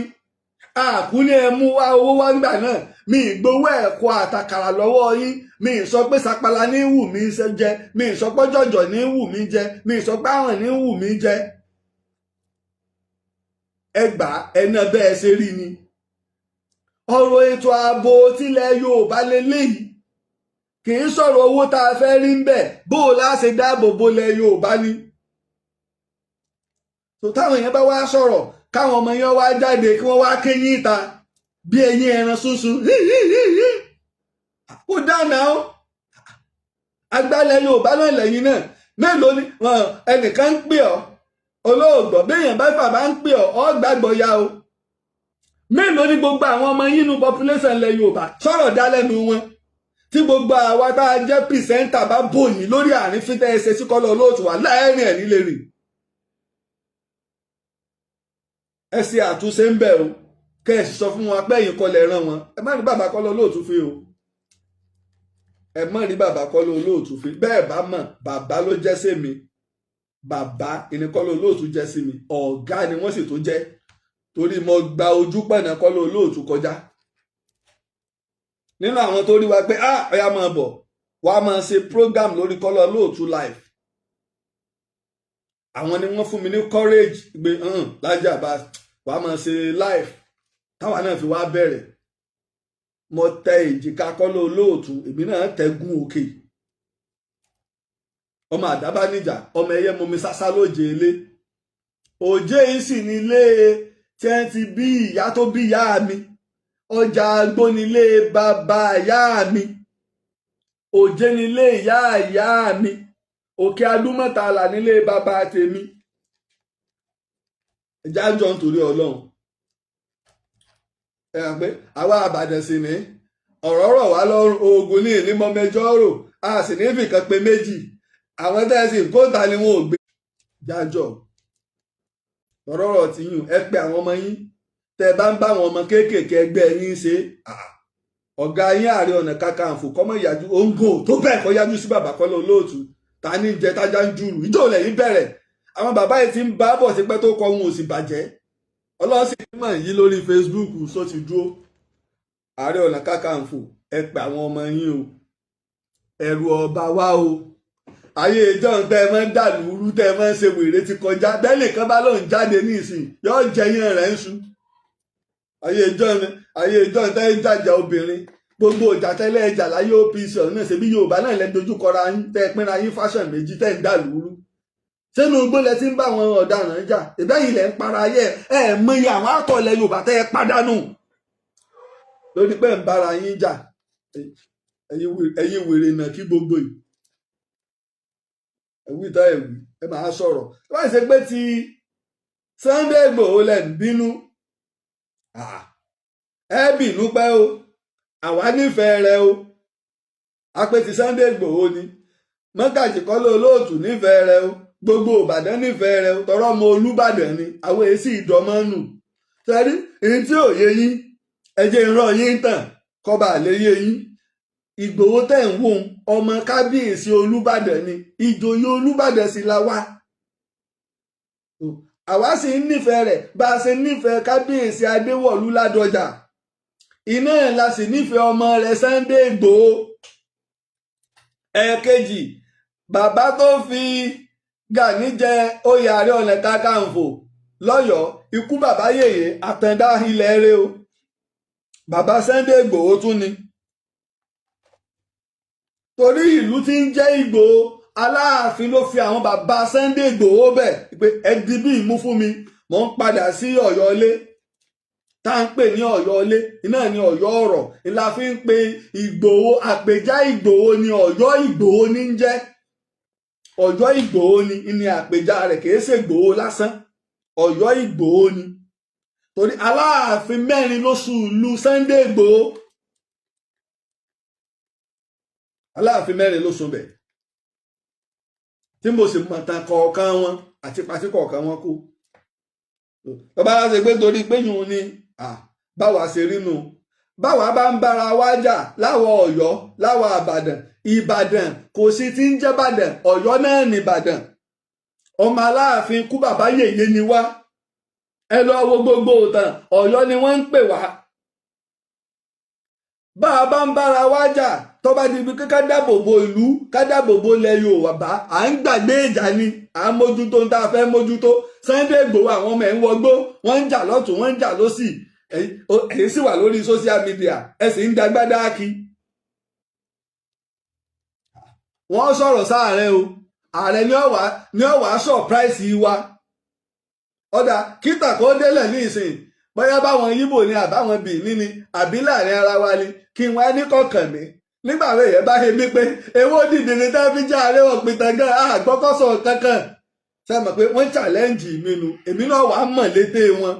àkúlé. Ẹ mú wá owó wá ńgbà náà, mi ì gbowó ẹ̀kọ́ àtàkàrà lọ́wọ́ yín. Mi ì sọ pé sapala ní wù mí jẹ, mi ì sọ pé jọ̀jọ̀ ní wù mí jẹ, mi ì sọ pé àrùn ní wù mí jẹ. Ẹ gbà ẹná bẹ́ẹ̀ ṣe rí ni. Ọ̀rọ̀ ètò ààbò tilẹ̀ Yorùbá lélẹ́yìí, kì í sọ̀rọ̀ owó tá a fẹ́ rí ń bẹ̀. Bó o lá ṣe dáàbò bolẹ̀ Yorùbá ni. Tó táwọn èèyàn bá wá sọ̀rọ̀, káwọn ọmọ yẹn wá jáde, kí wọ́n wá kéyìn ìta bí eyín ẹran sunsun, ó dáná ó. Agbálẹ̀ Yorùbá náà lẹ́yìn náà. Mélòó ni ẹnìkan ń pè ọ́ olóògbọ́? Béèyàn bá fà bá ń pè ọ́, ọ́ gbàgbọ́ ya o. Mélòó ni gbogbo àwọn ọmọ yín nu population ilẹ̀ Yorùbá sọ̀rọ̀ dá lẹ́nu wọn? Tí gbogbo àwa tá a jẹ́ presenter bá bòyìn lórí àárín fítẹ́ ẹsẹ̀ sí Kọ́lá Olóòtú wà láàrin ẹ̀ nílé rìn, ẹ ṣe àtúnṣe ń bẹ̀ o. Kẹ́ ẹ sì sọ fún wọn pé ẹ̀yin kọ́ lẹ rán wọn. Ẹ má rí bàbá Kọ́lá Olóòtú fi o, ẹ má rí bàbá Kọ́lá Olóòtú fi. Bẹ́ẹ̀ bá mọ̀, bàbá ló jẹ́ sí mi. Bàbá ìní Kọ́lá Olóòtú jẹ́ sí mi, ọ̀gá ni wọ́n sì tó jẹ́, torí mo gba ojú pọ̀nà Kọ́lá Olóòtú kọjá nínú àwọn tó rí wa pé, ah, ọ̀yá máa bọ̀ wàá máa ṣe program lórí Kọ́lá Olóòtú live. Àwọn ni wọ́n fún mi ní courage pé Lájí Abbas, wàá máa ṣe live, táwa náà fi wá bẹ̀rẹ̀. Mo tẹ èjìká Kọ́lá Olóòtú, èmi náà tẹ gún òkè. Ọmọ àdábánijà, ọmọ ẹyẹ momi sásá lóje ilé òjé yìí sì nílé tí ẹ ti bí ìyá tó bí ìyá mi. Ọjà agbónilé bàbá ìyá mi, òjé nílé ìyá ìyá mi, òkè adúmọ̀tàlà nílé bàbá tèmi. Ẹjá jọ nítorí Ọlọ́run. Ẹ hàn pé àwa àbàdàn sì ní ọ̀rọ̀ rọ̀ wá lọ́rùn. Oògùn ní ìnímọ̀ mẹjọ rò, a sì ní fìkan pé méjì. Àwọn tẹ́sí kóńtà ni wọn ò gbé jájọ ọ̀rọ̀ rọ̀ tí yùn. Ẹ pé àwọn ọmọ yín, tẹ́ bá ń bá àwọn ọmọ kéékèèké ẹgbẹ́ yín ṣe. Ọ̀gá yín, Ààrẹ Ọ̀nà Kakanfò, kọ́mọ yájú òǹgò tó bẹ́ẹ̀ kọ́ yájú sí bàbá Kọ́lá Olóòtú. Ta ní jẹ tájá ń jùrù ìjọ lẹ́yìn bẹ̀rẹ̀? Àwọn bàbá yìí ti ń bá bọ̀ sípẹ́ tó kọ́ wọn ò sì bàjẹ́. Ọlọ́run sì mọ̀ yí lórí Facebook só ti dúró. Ààrẹ Ọ̀nà Kakanfò, ẹ pè àwọn ọmọ yín o. Ẹ̀rù ọba wa o. Ayé ìjọ tẹ́ ẹ máa ń dàlúrú, tẹ́ ẹ máa ń ṣe wèrè ti kọjá. Bẹ́ẹ̀ nìkan bá lóun jáde ní ìsìn, yóò jẹyàn rẹ̀ ń sun. Ayé ìjọ, ayé ìjọ tẹ́ ń jàjà obìnrin, gbogbo ìjà tẹ́lẹ̀ ẹjà láyé OPC ọ̀hún náà, ṣe bí Yorùbá náà lẹ́ dojú kọra yín, tẹ́ ẹ pínra yín fashion méjì, tẹ́ ń dàlúrú sínú igbó lẹ ti ń bá àwọn ọ̀daràn jà. Ìbẹ́yìn lẹ ń para ayé ẹ ẹ mọyì àwọn akọ̀lẹ̀ Yorùbá tẹ́ ẹ pàdánù lórí pé ń bára yín jà. Ẹ̀yin wèrè náà kí gbogbo yìí ẹ̀wí tá ẹ̀wí ẹ máa sọ̀rọ̀. Wọ́n ṣe pé ti Sunday Igboho lẹ̀ ń bínú, ẹ bínú pẹ́ o. Àwa nífẹ̀ẹ́ rẹ o. Apẹ ti Sunday Igboho ni Mọ́gàjì Kọ́lá Olóòtú nífẹ̀ẹ́ rẹ o. Gbogbo Ìbàdàn nífẹ̀ẹ́ rẹ o, tọrọ ọmọ Olúbàdàn ni. Àwọn èsì ìdánmọ́ nù sẹ́rí èyí tí ò yé yín, ẹ jẹ́ ń rán yín tàn kọba àlẹ́ yé yín. Ìgbòho tẹ̀ ń wò, ọmọ kábíyèsí Olúbàdàn ni, ìjòyè Olúbàdàn sì la wá. Àwa sì ń nífẹ̀ẹ́ rẹ̀ bá a ṣe nífẹ̀ẹ́ Kábíyèsí Adéwọ̀lú Ládọjà iná ẹ̀ la sì nífẹ̀ẹ́ ọmọ rẹ̀ Sunday Ìgbòho. Ẹ̀ẹ̀kejì, bàbá tó fi Gani jẹ oyè Ààrẹ Ọ̀nà Kakanfò lọ́yọ̀ọ́, ikú bàbá yèyé, àtàndá ilẹ̀ rẹ o, bàbá Sunday Ìgbòho tún ni, torí ìlú tí ń jẹ́ Ìgbòho, Aláàfin ló fi àwọn bàbá Sunday Ìgbòho bẹ̀ pé ẹ di bí ìmú fún mi, mò ń padà sí Ọ̀yọ́ ilé tá à ń pè ní Ọ̀yọ́ ilé iná ní Ọ̀yọ́ ọ̀rọ̀ la fi ń pe Ìgbòho. Àpèjá Ìgbòho ní Ọ̀yọ́ Ìgbòho ní ń jẹ́. Ọ̀yọ́ Ìgbòho ni àpèjá rẹ̀, kìí ṣe Ìgbòho lásán, Ọ̀yọ́ Ìgbòho ni, torí Aláàfin mẹ́rin ló sùn ìlú Sunday Ìgbòho. Aláàfin mẹ́rin ló sùn bẹ̀ tí mo sì mọ̀tàn kọ̀ọ̀kan wọn àti pàtí kọ̀ọ̀kan wọn kú. Tọ́ba ṣe pé torí pé yùn ni báwa ṣe rí nu, báwa bá ń bára wa jà láwọ Ọ̀yọ́, láwọ Àbàdàn, Ìbàdàn kò sí ti ń jẹ́ Ìbàdàn, Ọ̀yọ́ náà ní Ìbàdàn. Ọmọ Aláàfin kú bàbá yèyé ni wá. Ẹ lọ wo gbogbo ìtàn, Ọ̀yọ́ ni wọ́n ń pè wá. Bá a bá ń bára wa jà, tó bá di ibi pé ká dáàbò bo ìlú, ká dáàbò bo ilẹ̀ Yorùbá, à ń gbàgbé ìjà ni, à ń mójútó ń tá a fẹ́ mójútó. Sunday Igboho, àwọn ọmọ ẹ̀ ń wọgbó, wọ́n ń jà lọ́tún, wọ́n ń jà lọ́sì, ẹ̀yin sì wà lórí social media, ẹ sì ń dagbádá kí. Wọ́n sọ̀rọ̀ sáàrẹ o, ààrẹ ní ọ̀wá surprise wa. Ọ̀dà kíta kó délẹ̀ ní ìsìn, bóyá báwọn Yíbò ni àbáwọn Bìní ni àbí láàrin ara wa ni, kí wọ́n á ní kọ̀ọ̀kan mi nígbà wo èèyàn bá he mí pé èwo dìde ní tẹ́ fi já ààrẹ òpìtàn gan àgbọ́kọ̀sọ̀ kankan, ṣe mọ̀ pé wọ́n challenge mi nu, èmi náà wàá mọ̀ létè wọn.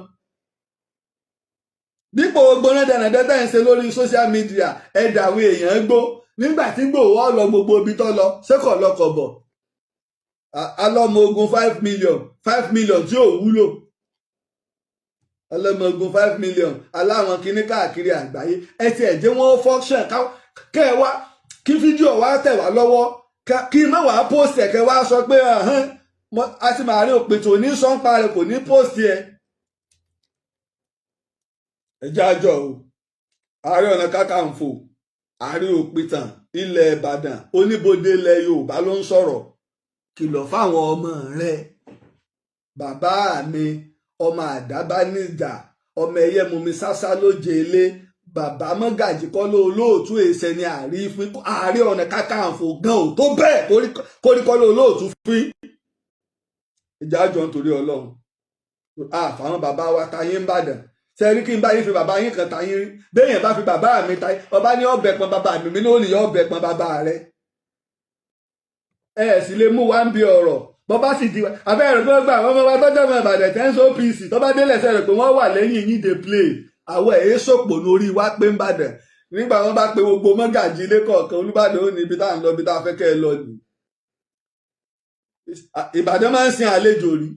Dípò gbóná dandan tẹ́ ń ṣe lórí social media, ẹ̀dà àwọn èèyàn gbó nígbà tí Ìgbòho lọ gbogbo ibi tó lọ ṣékọ̀ lọkọ̀ bọ̀ alọ́mọ ogun 5 million, 5 million tí ò wúlò, ọlọ́mọ ogun 5 million aláwọn kinní káàkiri àgbáyé. Ẹ ti ẹ̀ jẹ́ wọ́n function kẹ́ ẹ wá kí fídíò wá tẹ̀ wá lọ́wọ́, kí má wàá post ẹ̀, kẹ́ wá sọ pé a ti máa rí òpin tó ní sọ́npa rẹ̀, kò ní post ẹ̀. Ẹ jẹ́ àjọ o. Ààrẹ Ọ̀nà Kakanfò, Ààrẹ Òpìtàn ilẹ̀ Ìbàdàn, oníbodè ilẹ̀ Yorùbá ló ń sọ̀rọ̀. Kìlọ̀ fáwọn ọmọ rẹ. Bàbá mi, ọmọ àdábánijà, ọmọ ẹyẹ mumi sásá lóje ilé, bàbá Mọ́gàjì Kọ́lá Olóòtú èsẹ̀ ni àrífín. Ààrẹ Ọ̀nà Kakanfò gan ò tó bẹ́ẹ̀ kóríkọ́lá Olóòtú fín. Ìjà àjọ nítorí Ọlọ́run àfàwọn bàbá wa tayé ń bàdàn sẹ́rí kí n bá yín fi bàbá yín kan tayín rí. Béèyàn bá fi bàbá mi tayín, ọba ní ọbẹ̀ pọn bàbá mi, mi ní ó ní ọbẹ̀ pọn bàbá rẹ. Ẹ sì lè mú wa ń bi ọ̀rọ̀ bọ́ bá sì di abẹ́rẹ́ pé gbà àwọn ọmọ wa tọ́jú ọmọ Ìbàdàn tẹ́ ń sọ OPC tó bá délẹ̀ sẹ́rẹ̀ pé wọ́n wà lẹ́yìn yín dey play. Àwọn ẹ̀ sòpò lórí wa pé ń bàdàn nígbà wọn bá pe gbogbo mọ́gàjì ilé kọ̀ọ̀kan, Olúbàdàn ó ní ibi tá à ń lọ, ibi tá a fẹ́ kẹ́ ẹ lọ nìyí. Ìbàdàn máa ń sin àlejò rí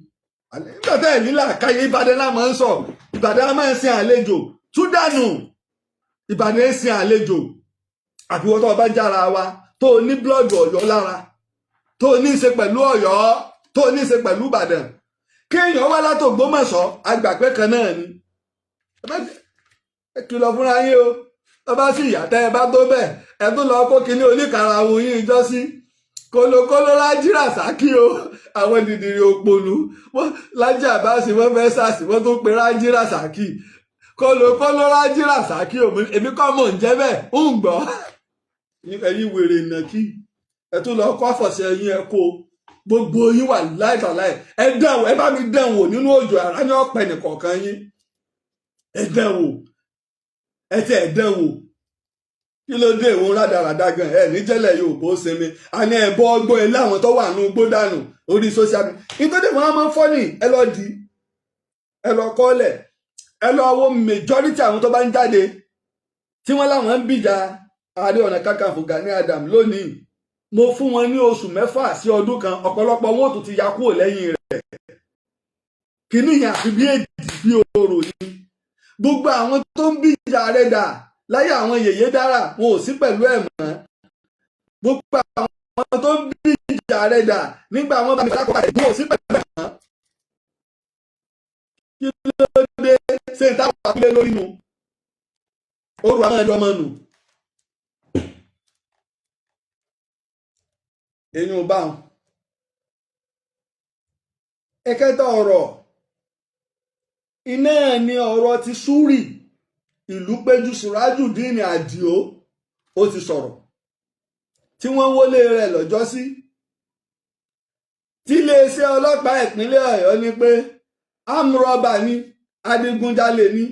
nígbà tẹ́ ẹ̀ nílà káyé. Ìbàdàn náà máa ń sọ, Ìbàdàn máa ń sin àlejò tú dànù. Ìbàdàn ń sin àlejò, àfiwọ́ tó bá jára wa, tó ní blood Ọ̀yọ́ lára, tó ní í ṣe pẹ̀lú Ọ̀yọ́, tó ní í ṣe pẹ̀lú Ìbàdàn. Kéèyàn wá látògbómọ̀ṣọ́, agbàpẹ́ kan náà ni. Ẹ kìlọ̀ fúnra yín o. Tó bá sì yà tẹ́ ẹ bá tó bẹ́ẹ̀, ẹ tún lọ kó kinní oníkarahun yín jọ sí kólókóló Lájí Ràsákì o. Àwọn dìdìrì òpònú Lájí Àbáṣe, wọ́n fẹ́ sàṣì, wọ́n tún pe Rájí Ràsákì, kólókóló Rájí Ràsákì o. Èmi kọ́ mò ń jẹ́ bẹ́ẹ̀ ń gbọ́. Ẹ̀yin wèrè nàkí, ẹ tún lọ kọ́ àfọ̀ṣẹ yín, ẹ kó gbogbo yín wà láìtàláì. Ẹ dán, ẹ bá mi dán wò nínú òjò àrá ní ọ̀pẹ nìkọ̀ọ̀kan yín. Ẹ dán wò, ẹ ti ẹ dán wò. Kí ló dé ìwọ̀n rádaràda gan ẹ níjẹ́lẹ̀ yóò bó sinmi? Àní ẹ̀bọ ọgbọ́n ilé àwọn tó wà nù gbó dànù orí social media nítorí wọn á máa ń fọ́nì. Ẹ lọ di, ẹ lọ kọ́lẹ̀, ẹ lọ wo majority àwọn tó bá ń jáde tí wọ́n láwọn ń bìjà Ààrẹ Ọ̀nà Kakanfò Gani Adams lónìí. Mo fún wọn ní oṣù 6 sí ọdún kan, ọ̀pọ̀lọpọ̀ wọn ò tún ti ya kúrò lẹ́yìn rẹ̀. Kìíní yẹn àfi bí èdè bí orò ni. Gbogbo àwọn tó ń bìjà rẹ̀ dà láyé àwọn yèyé dára, wọn ò sí pẹ̀lú ẹ̀ mọ́. Gbogbo àwọn tó ń bìjà rẹ̀ dà nígbà wọn bá mi lákọ̀ọ́ rẹ̀, wọn ò sí pẹ̀lú ẹ̀ mọ́. Kí ló dé? Ṣé n táwọn àkúlé lórí nu ó rù àwọn ẹjọ́ mọ́ nù? Eyín ò bá wọn. Ẹ̀kẹta ọ̀rọ̀ iná ni ọ̀rọ̀ ti Súrì ìlú péjú Surajudeen Àdìó. Ó ti sọ̀rọ̀ tí wọ́n wọlé rẹ̀ lọ́jọ́sí, tí iléeṣẹ́ ọlọ́pàá ìpínlẹ̀ Ọ̀yọ́ ní pé amrọ̀bà ni, adigunjalè ni,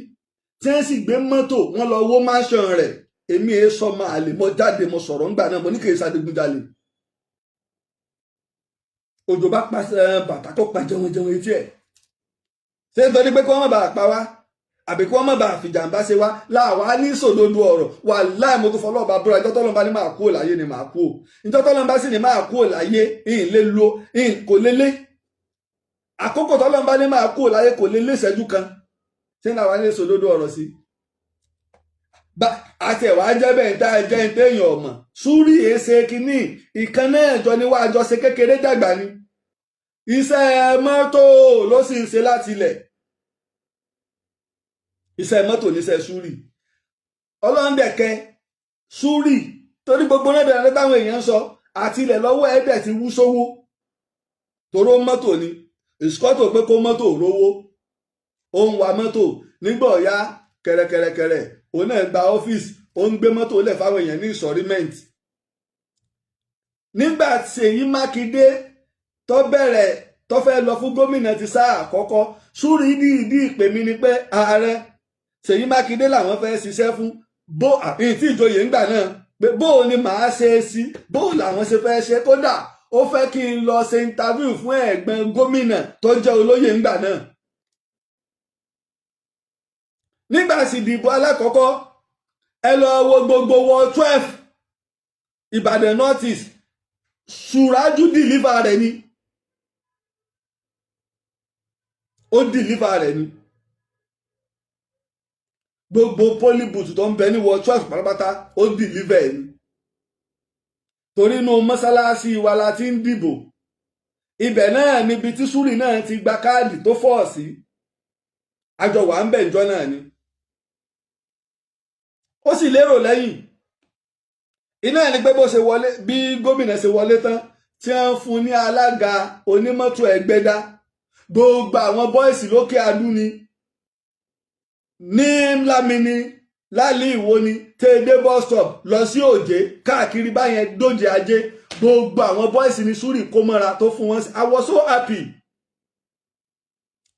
tí wọ́n sì gbé mọ́tò wọn lọ wó mansion rẹ̀. Èmi èé sọmọ àlè, mo jáde, mo sọ̀rọ̀ ńgbà náà, mo ní kì í ṣadigunjalè. Òjò bá pa bàtà tó pa jẹun jẹun etí ẹ̀. Ṣé nítorí pé kí wọ́n má bàa pa wá àbí kí wọ́n má bàa fìjàmbá ṣe wá láwa ní sòdodo ọ̀rọ̀? Wà láì mo tó fọlọ́ọ̀bá búra, ìjọ́ tọ́lọ́mbá ní máa kú ò láyé ni máa kú ò. Ìjọ́ tọ́lọ́mbá sì ní máa kú ò láyé, ìhìn lè lo ìhìn kò lélé. Àkókò tọ́lọ́mbá ní máa kú ò láyé kò lè léṣẹ́jú kan. Ṣé láwa ní sòdodo ọ̀rọ̀ sí? Àti ẹ̀wà jẹ́ bẹ́ẹ̀ tá ẹ jẹ́ ń téèyàn ọ̀mọ̀ Súrì èsè kínní ìkan náà jọ ni wàá jọ ṣe kékeré dàgbà ni. Iṣẹ́ mọ́tò ló sì ń ṣe láti ilẹ̀, iṣẹ́ mọ́tò níṣẹ́ Súrì. Ọlọ́ndẹ̀kẹ́ Súrì torí gbogbo náà bẹ̀rẹ̀ táwọn èèyàn ń sọ àti ilẹ̀ lọ́wọ́ ẹ̀dẹ̀ ti wú sówó toró mọ́tò ni ìsọ́tò pé kó mọ́tò rówó, ó ń wa mọ́tò nígbà ọ̀yá kẹ̀rẹ̀kẹ̀rẹ̀kẹ̀rẹ̀, òun náà gba ọ́fíìsì, ó ń gbé mọ́tò lẹ̀ fáwọn èèyàn ní ìsọ̀rímẹ́ǹtì. Nígbà Ṣèyí Mákindé tó bẹ̀rẹ̀ tó fẹ́ lọ fún gómìnà ti sáà àkọ́kọ́, Súrì ní ìdí ìpè mi ni pé ààrẹ Ṣèyí Mákindé làwọn fẹ́ ṣiṣẹ́ fún bó àti ìjòyè ńgbà náà, pé bó o ni màá ṣe é sí, bó o làwọn ṣe fẹ́ ṣe. Kódà ó fẹ́ kí n lọ ṣe interview fún ẹ̀gbọ́n gómìnà tó jẹ́ olóyè ńgbà náà. Nígbà sì dìbò alákọ̀ọ́kọ́, ẹ lọ wo gbogbo wọ 12 Ìbàdàn North East, Suraju deliver rẹ̀ ni, ó deliver rẹ̀ ni. Gbogbo polybooth tó ń bẹ ní wọ 12 pátápátá, ó deliver ẹ̀ ni. Torí inú mọ́sálásí wa la ti ń dìbò, ibẹ̀ náà níbi tí Súrì náà ti gba káàdì tó fọ́ sí, àjọ wà ń bẹ̀ ǹjọ́ náà ni. Ó sì lérò lẹ́yìn iná ẹni pé bó ṣe wọlé, bí gómìnà ṣe wọlé tán tí wọ́n fún ní alága onímọ́tò Ẹgbẹ́dá, gbogbo àwọn bọ́ìsì lókè adú ni, ní Lámìní lálẹ́ ìwo ni, tẹ́ẹ̀dé bus stop lọ sí Òjé káàkiri báyẹn dóje ajé, gbogbo àwọn bọ́ìsì ní Súrì kó mọ́ra tó fún wọn. I was so happy.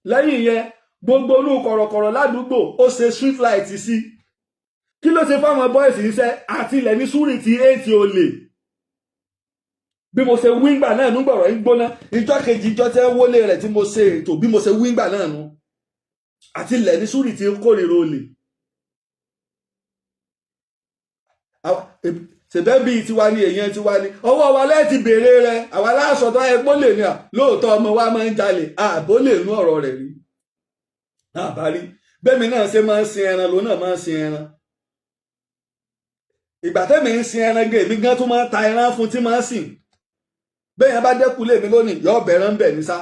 Lẹ́yìn yẹn, gbogbo olú kọ̀rọ̀kọ̀rọ̀ ládùúgbò, ó ṣe street light sí. Kí ló ṣe fáwọn bọ́ìsì iṣẹ́ àti ilẹ̀ ní Súrì ti éètì olè. Bí mo ṣe wíńgbà náà nú gbọ̀rọ̀ ń gbóná ìjọ kejì, ìjọ tẹ́ wọlé rẹ̀ tí mo ṣe ètò, bí mo ṣe wíńgbà náà nú àti ilẹ̀ ní Súrì ti kórìíra olè. Ṣèbẹ́ bíi tiwa ni, èèyàn tiwa ni, ọwọ́ wa lẹ́ẹ̀tì béèrè rẹ̀. Àwa láṣọ tó ẹ pọ́ lè ní à lóòótọ́ ọmọ wa máa ń jalè, ààbò lè nú ọ̀rọ̀ rẹ̀ rí àbárí. Bẹ́ẹ̀mi náà ṣe máa ń sin ẹran lòun náà máa ń sin ẹran. Ìgbà tẹ́mi ń sin ẹran gé, èmi gan tó máa ń ta ẹran fún tí máa ń sìn. Bẹ́ẹ̀ yẹn bá dẹ́kun lèmi lónìí, yọ ọbẹ̀ ẹran bẹ̀ ní sá.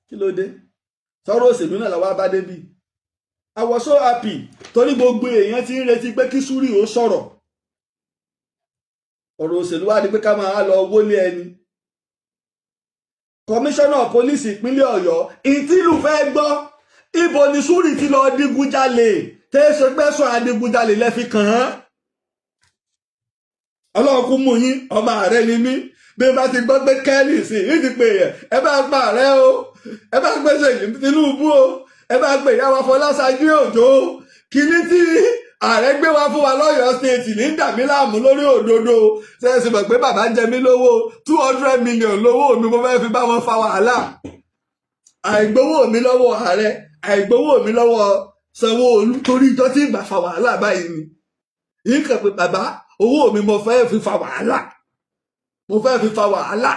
Kí ló dé? Sọ̀rọ̀ òṣèlú náà làwọn bá débi. I was so happy torí gbogbo èèyàn ti ń retí pé kí Súrì ó sọ̀rọ̀. Ọ̀rọ̀ òṣèlú wá di pé ká máa lọ wọlé ẹni. Kọmíṣánná pólísì ìpínlẹ̀ Ọ̀yọ́ ìtìlù fẹ́ gbọ́, ibo ni Súrì ti lọ digunjalè tẹ́sán gbẹ́sọ̀ adigunjalè lẹ́fi kàn án? Ọlọ́run kún mú yín, ọmọ ààrẹ ni mí. Bí n bá ti gbọ́ pé kẹ́lì sí i ti pè yẹn, ẹ bá pa ààrẹ o, ẹ bá pè Ṣèyí Tinubu o, ẹ bá pè ìyá wa Fọláṣadé Òjó o. Kíní tí ààrẹ gbé wá fún wa lọ́yọ̀ọ́ state ní dàmí láàmú lórí òdodo. Ṣe é sì mọ̀ pé bàbá jẹ mí lówó 200 million lówó mi, mo fẹ́ fi bá wọn fa wàhálà. Àìgbowó mi lọ́wọ́ ààrẹ, àìgbowó mi lọ́wọ́ Sanwó-Olú, torí ìjọ tí ìgbà fa wàhálà báyìí ni yìí kàn pé bàbá owó mi mo fẹ́ fi fa wàhálà, mo fẹ́ fi fa wàhálà.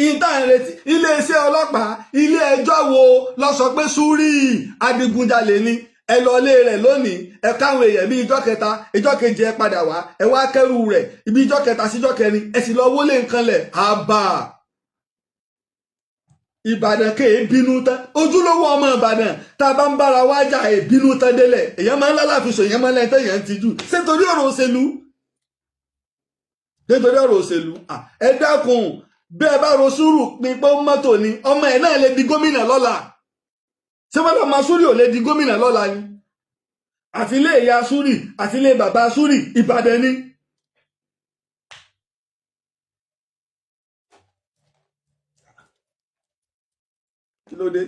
Ìta ìrètí iléeṣẹ́ ọlọ́pàá, ilé ẹjọ́ wo lọ sọ pé Súrì adigunjalè ni? Ẹ lọ ilé rẹ̀ lónìí, ẹ káwọn èèyàn bí ijọ́ kẹta, ijọ́ kejì, ẹ padà wá, ẹ wá kẹ́rù rẹ̀. Ibi ijọ́ kẹta síjọ́ kẹrin, ẹ sì lọ wọlé nǹkan lẹ̀. Àbà Ìbàdàn kéè bínú tán. Ojúlówó ọmọ Ìbàdàn, tá a bá ń bára wá jà, è bínú tán délẹ̀. Èèyàn máa ń lálàfíṣọ, èèyàn máa ń lẹ́yìn tẹ́yàn ń tijú. Ṣé nítorí ọ̀rọ̀ òṣèlú? Nítorí ọ̀rọ̀ òṣèlú? Ẹ dákun, bí ẹ bá ro sùúrù pin pé mọ́tò ni, ọmọ ẹ̀ náà lè di gómìnà lọ́la. Ṣé wọ́n lọ́ọ́ máa Súrì ò lè di gómìnà lọ́la ni? Àti ilé ìyá Súrì àti ilé bàbá Súrì, Ìbàdàn ni. Kí ló dé?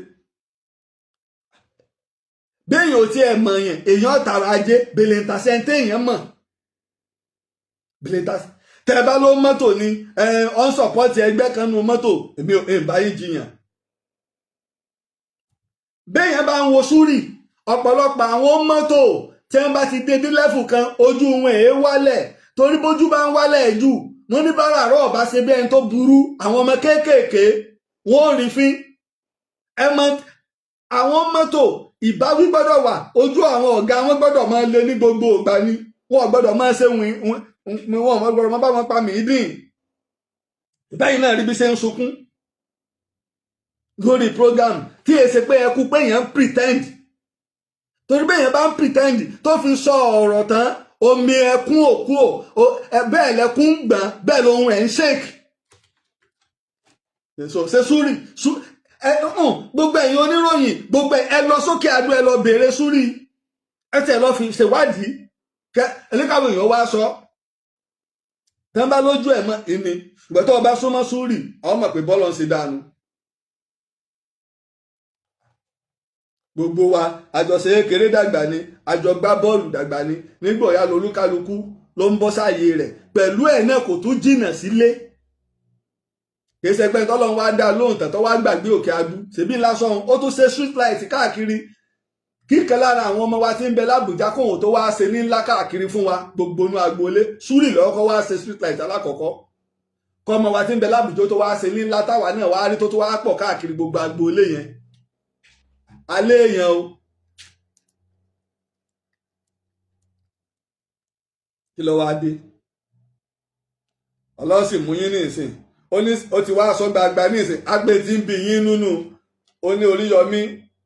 Béèyàn ò tiẹ̀ mọ̀ yẹn, èèyàn tààrà ajé bèlèǹtàṣẹ́ téèyàn mọ̀ bèlèǹtàṣẹ́. Tẹ́ bá ló mọ́tò ni, ẹ ọ́n support ẹgbẹ́ kan nu mọ́tò, èmi ò bá yín jiyàn. Béèyàn bá ń wo Súrì, ọ̀pọ̀lọpọ̀ àwọn mọ́tò tí wọ́n bá ti dé dé level kan, ojú wọn èé wálẹ̀, torí bójú bá ń wálẹ̀ jù, wọ́n ní bára àárọ̀ ọ̀bá ṣe bí ẹni tó burú, àwọn ọmọ kéékèèké wọ́n ò rí fín. Ẹ mọ àwọn mọ́tò, ìbáwí gbọ́dọ̀ wà. Ojú àwọn ọ̀gá wọn gbọ́dọ̀ máa lé ní gbogbo ìgbà ni. Wọn gbọ́dọ̀ máa ṣe wìn wọn, gbọ́dọ̀ máa bá wọn pa mí dín báyìí náà. Rí bí ṣe ń sunkún lórí program, tí èsì pé ẹkú pé èèyàn ń pretend, torí pé èèyàn bá ń pretend tó fi sọ ọ̀rọ̀ tán, omi ẹkún òkú ò bẹ́ẹ̀, lẹ́kún ń gbọ̀n bẹ́ẹ̀, lóhun ẹ̀ ń shake. Ṣe Súrì ẹ gbogbo ẹ̀yin oníròyìn, gbogbo ẹ lọ sókè Adó, ẹ lọ béèrè Súrì, ẹ tẹ̀ lọ fi ṣèwádìí kẹ ẹlẹ́kàwé èèyàn wá sọ tẹ́ ń bá lójú ẹ̀ mọ́ ìní. Ìgbà tó o bá súnmọ́ Súrì, àwọn mọ̀ pé bọ́ọ̀lù ń ṣe dànù. Gbogbo wa àjọṣe kékeré dàgbà ni, àjọ gbá bọ́ọ̀lù dàgbà ni. Nígbà ọ̀yá lolúkálukú ló ń bọ́ sáàyè rẹ̀. Pẹ̀lú ẹ̀ náà, kò tún jìnnà sílé. Kì í ṣe pé tọ́lọ́run wá dá lóhùn tán tó wá gbàgbé Òkè Adú. Ṣèbí lásán, ó tún ṣe street light káàkiri. Kíkẹ́ lára àwọn ọmọ wa tí ń bẹ lábùjá kóhùn tó wá ṣe ní ńlá káàkiri fún wa, gbogbo inú agboolé. Súrì lọ́kọ́ wá ṣe street light alákọ̀ọ́kọ́, kọ́ ọmọ wa tí ń bẹ lábùjá tó wá ṣe ní ńlá, táwa náà wá rí tó tó wá pọ̀ káàkiri gbogbo agboolé yẹn. Alẹ́ èèyàn o, kí ló wá dé? Ọlọ́sìn mú yín ní ìsìn, ó ní ó ti wá sọ gbagba ní ìsìn, agbe tí ń bí yín nínú. Ó ní Oríyọmí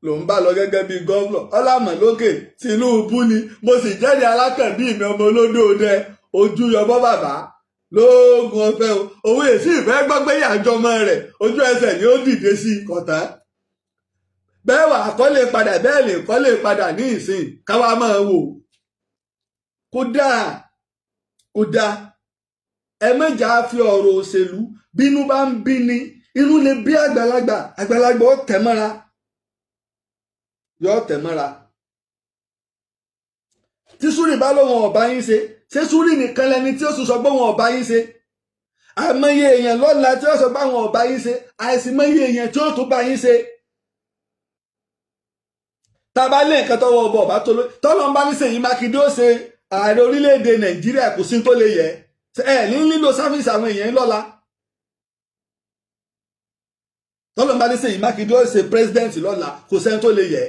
ló ń bá lọ gẹ́gẹ́ bíi governor ọlámọ̀ lókè. Tinubu ni mo sì jẹ́rìí alákànbí mi, ọmọ olódò dẹ ojú yọbọ bàbá lóògùn ọ̀fẹ́ o. Òun èsì ìfẹ́ gbọ́ pé yàjọmọ rẹ̀, ojú ẹsẹ̀ ni ó dìde sí kọ̀tà bẹ́ẹ̀ wà kọ́lé padà, bẹ́ẹ̀ lè kọ́lé padà ní ìsìn, káwá máa wò. Kódà kódà, ẹ mẹ́jà fi ọ̀rọ̀ òṣèlú. Bínú bá ń bí ni, inú lè bí àgbàlagbà, àgbàlagbà ó tẹ̀ mọ́ra, yóò tẹ̀ mọ́ra. Tí Súrì bá lóun ọ̀bá yín ṣe, ṣé Súrì nìkan lẹni tí ó sọ pé òun ọ̀bá yín ṣe? Àìmọye èèyàn lọ́la tí ó sọ pé àwọn ọ̀bá yín ṣe, àìsìmọye èèyàn tí ó tún bá yín ṣe. Tá a bá lé nǹkan tọwọ́ ọbọ̀ ọ̀bá tó ló tọ́lọ́ ń bá ní Ṣèyí Mákindé ó ṣe ààrẹ orílẹ̀-èdè Nàìjíríà, kò sí tó lè yẹ ẹ ní lílo service àwọn èèyàn lọ́la. Tọ́lọ́ ń bá ní Ṣèyí Mákindé ó ṣe president lọ́la, kò sẹ́ni tó lè yẹ.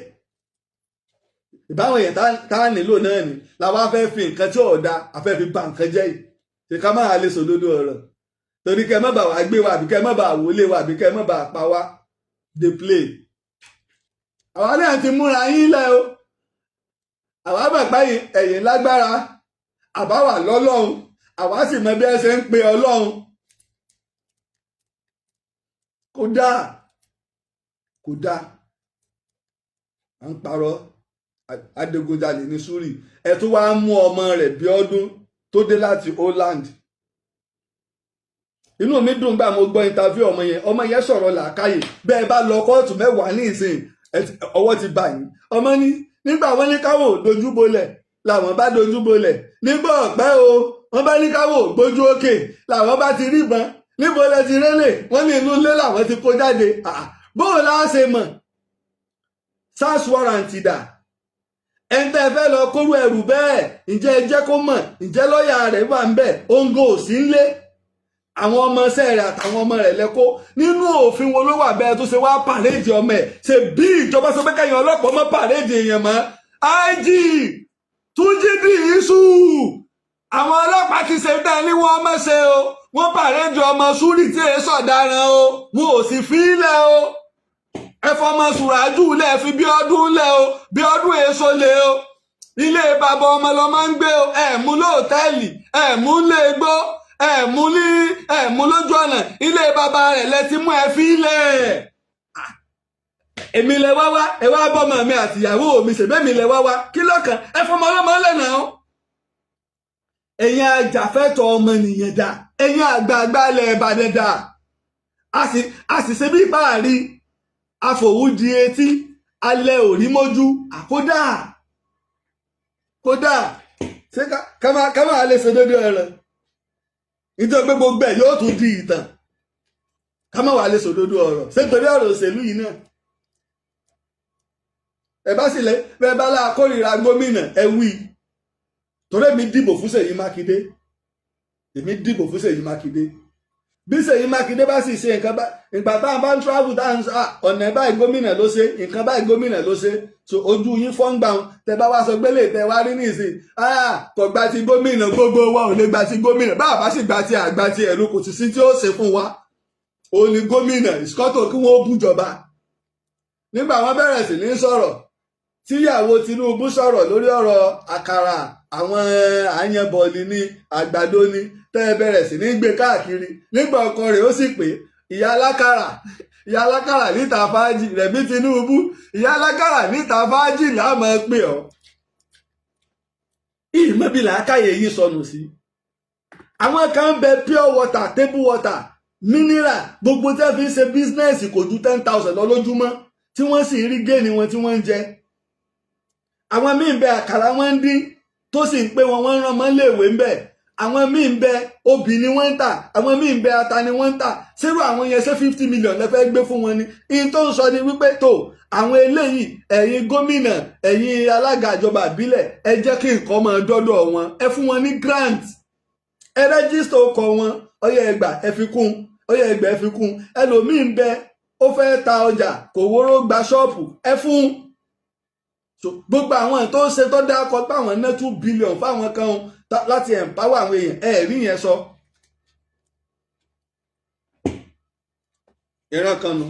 Ìbáwọn èèyàn tá a nílò náà ni làwa fẹ́ fi nǹkan tí ò da, a fẹ́ fi ba nǹkan jẹ́ yìí. Ṣe ká máa lè sòdodo ọ̀rọ̀ torí kẹ́ má bà wá gbé wa, àbí kẹ́ má bà wọlé wa, àbí kẹ́ má bà pa wá? Dey play. Àwa náà ti múra yín lẹ o. Àwa bàbá ẹ̀yìn lágbára, àbá wà lọ́lọ́run, àwa sì mọ bí ẹ ṣe ń pe Ọlọ́run. Kódà kódà, à ń parọ́ adigunjalè ní Súrì. Ẹ tún wá mú ọmọ rẹ̀ Bíọ́dún tó dé láti Holland. Inú mi dùn gbà mo gbọ́ interview ọmọ yẹn. Ọmọ yẹn sọ̀rọ̀ làákàyè. Bẹ́ẹ̀ bá lọ kóòtù mẹ́wàá ní ìsìn, ọwọ́ ti bà yín. Ọmọ ní nígbà wọn ní káwọn ò dojúbolẹ̀ làwọn bá dojúbolẹ̀. Nígbà ọ̀pẹ́ o, wọ́n bá ní káwọn ò gbójú òkè làwọn bá ti ríbọn. Níbo lẹ ti rélè? Wọ́n ní inú ilé làwọn ti kó jáde. Bóun láá ṣe mọ̀? SARS warrant dà? Ẹni tẹ́ fẹ́ lọ kóró ẹrù bẹ́ẹ̀, ǹjẹ́ ẹ jẹ́ kó mọ̀? Ǹjẹ́ lọ́ọ̀yà rẹ̀ wà ń bẹ̀? Òǹgò ò sí ń lé. Àwọn ọmọọṣẹ́ rẹ̀ àtàwọn ọmọ rẹ̀ lẹ́kọ́. Nínú òfin wo ló wà bẹ́ẹ̀ tó ṣe wá parade ọmọ ẹ̀? Ṣe bí ìjọba sọ pé kẹ́yìn ọlọ́pàá mọ́ parade èèyàn mọ́? IG Túnjí Dìísù, àwọn ọlọ́pàá ti ṣe tán ní wọ́n mọ̀ ṣe o. Wọ́n parade ọmọ Súrì tí èé sọ̀daràn o, wọn ò sì fi í lẹ̀ o. Ẹ fọmọ Sùràjù lẹ̀, fi bí ọdún lẹ̀ o. Bí ọdún èso lè o, ilé bàbá ọmọ lọmọ ń gbé o. Ẹ mú lóòtẹ́ẹ̀lì, ẹ mú lé gbó, ẹ mú ní, ẹ mú lójú ọ̀nà, ilé bàbá rẹ̀ lẹ ti mú, ẹ fi lẹ̀. Èmi lẹ wá wá, ẹ wá bọ́mọ mi àtìyàwó mi ṣèbẹ́mi lẹ wá wá kí lọ́kàn? Ẹ fọmọ ọlọ́mọ lẹ́nà o. Ẹ̀yin ajàfẹ́tọ̀ ọmọnìyàn dà? Ẹ̀yin àgbààgbà ilẹ̀ Ìbàdàn dà? A sì ṣe bí páàrí àfòwúdi etí alẹ́ òrí mójú àkódà kódà. Ṣé ká máa lè ṣe déédéé ẹ̀rọ nítorí pé gbogbo ẹ̀ yóò tún di ìtàn? Ká má wàá lè sòdodo ọ̀rọ̀, ṣé nítorí ọ̀rọ̀ òṣèlú yìí náà? Ẹ bá sì lẹ bẹ́ẹ̀ bá láà kórìíra gómìnà, ẹ wí, torí èmi dìbò fún Ṣèyí Mákindé. Èmi dìbò fún Ṣèyí Mákindé. Bí Ṣèyí Mákindé bá sì ṣe nǹkan bá, ìgbà tá a bá ń travel, tá a ń sọ ọ̀nà báyìí gómìnà ló ṣe, nǹkan báyìí gómìnà ló ṣe, so ojú yín fọ́ngbà wọn. Tẹ bá wá sọ gbélé tẹ wá rí nísìn, kò gba ti gómìnà, gbogbo wa ò lè gba ti gómìnà. Bá a bá sì gba ti àgbà ti ẹ̀rú, kò sì sí tí ó ṣe fún wa. Òun ni gómìnà ìsìkọ́tò kí wọ́n bújọba. Nígbà wọn bẹ̀rẹ̀ sí ní sọ̀rọ̀, tíyàwó Tinubu sọ̀rọ̀ lórí ọ̀rọ̀ àkàrà, àwọn àyànbọ̀lì ní àgbàdo ní, tẹ́ ẹ bẹ̀rẹ̀ sí ní gbé káàkiri. Nígbà ọkọ rẹ̀ ó sì pé ìyá alákàrà, ìyá alákàrà níta fàájì, Rẹ̀mí Tinubu, ìyá alákàrà níta fàájì láàmú pé ọ́. Ìmọ̀bí làákàyè yìí sọnù sí. Àwọn kan ń bẹ, pure water, table water, mineral, gbogbo tẹ́ fi ń ṣe business kò ju 10,000 lọ lójúmọ́, tí wọ́n sì rí gain wọn tí wọ́n ń jẹ. Àwọn míì ń bẹ, àkàrà wọn ń dín tó sì ń pé wọn, wọ́n ń rán mọ́ léèwé ń bẹ. Àwọn míì ń bẹ, obì ni wọ́n ń tà. Àwọn míì ń bẹ, ata ni wọ́n ń tà. Sírò àwọn yẹn, ṣé 50 million lẹ fẹ́ gbé fún wọn ni? Ihun tó ń sọ ni wípé tó àwọn eléyìí, ẹ̀yin gómìnà, ẹ̀yin alága ìjọba ìbílẹ̀, ẹ jẹ́ kí nǹkan máa dọ́dọ̀ wọn. Ẹ fún wọn ní grant, ẹ register ọkọ̀ wọn, ọyẹ ẹgbà ẹ fi kún, ọyẹ ẹgbà ẹ fi kún. Ẹlòmíì ń bẹ, ó fẹ́ ta ọjà, kò wóró gba ṣọ́ọ̀pù, ẹ fún. So gbogbo àwọn tó ń ṣe tó dákọ pé àwọn ná 2 billion fáwọn kan láti empower àwọn èèyàn, ẹ rí yẹn sọ. Ìran kan nu.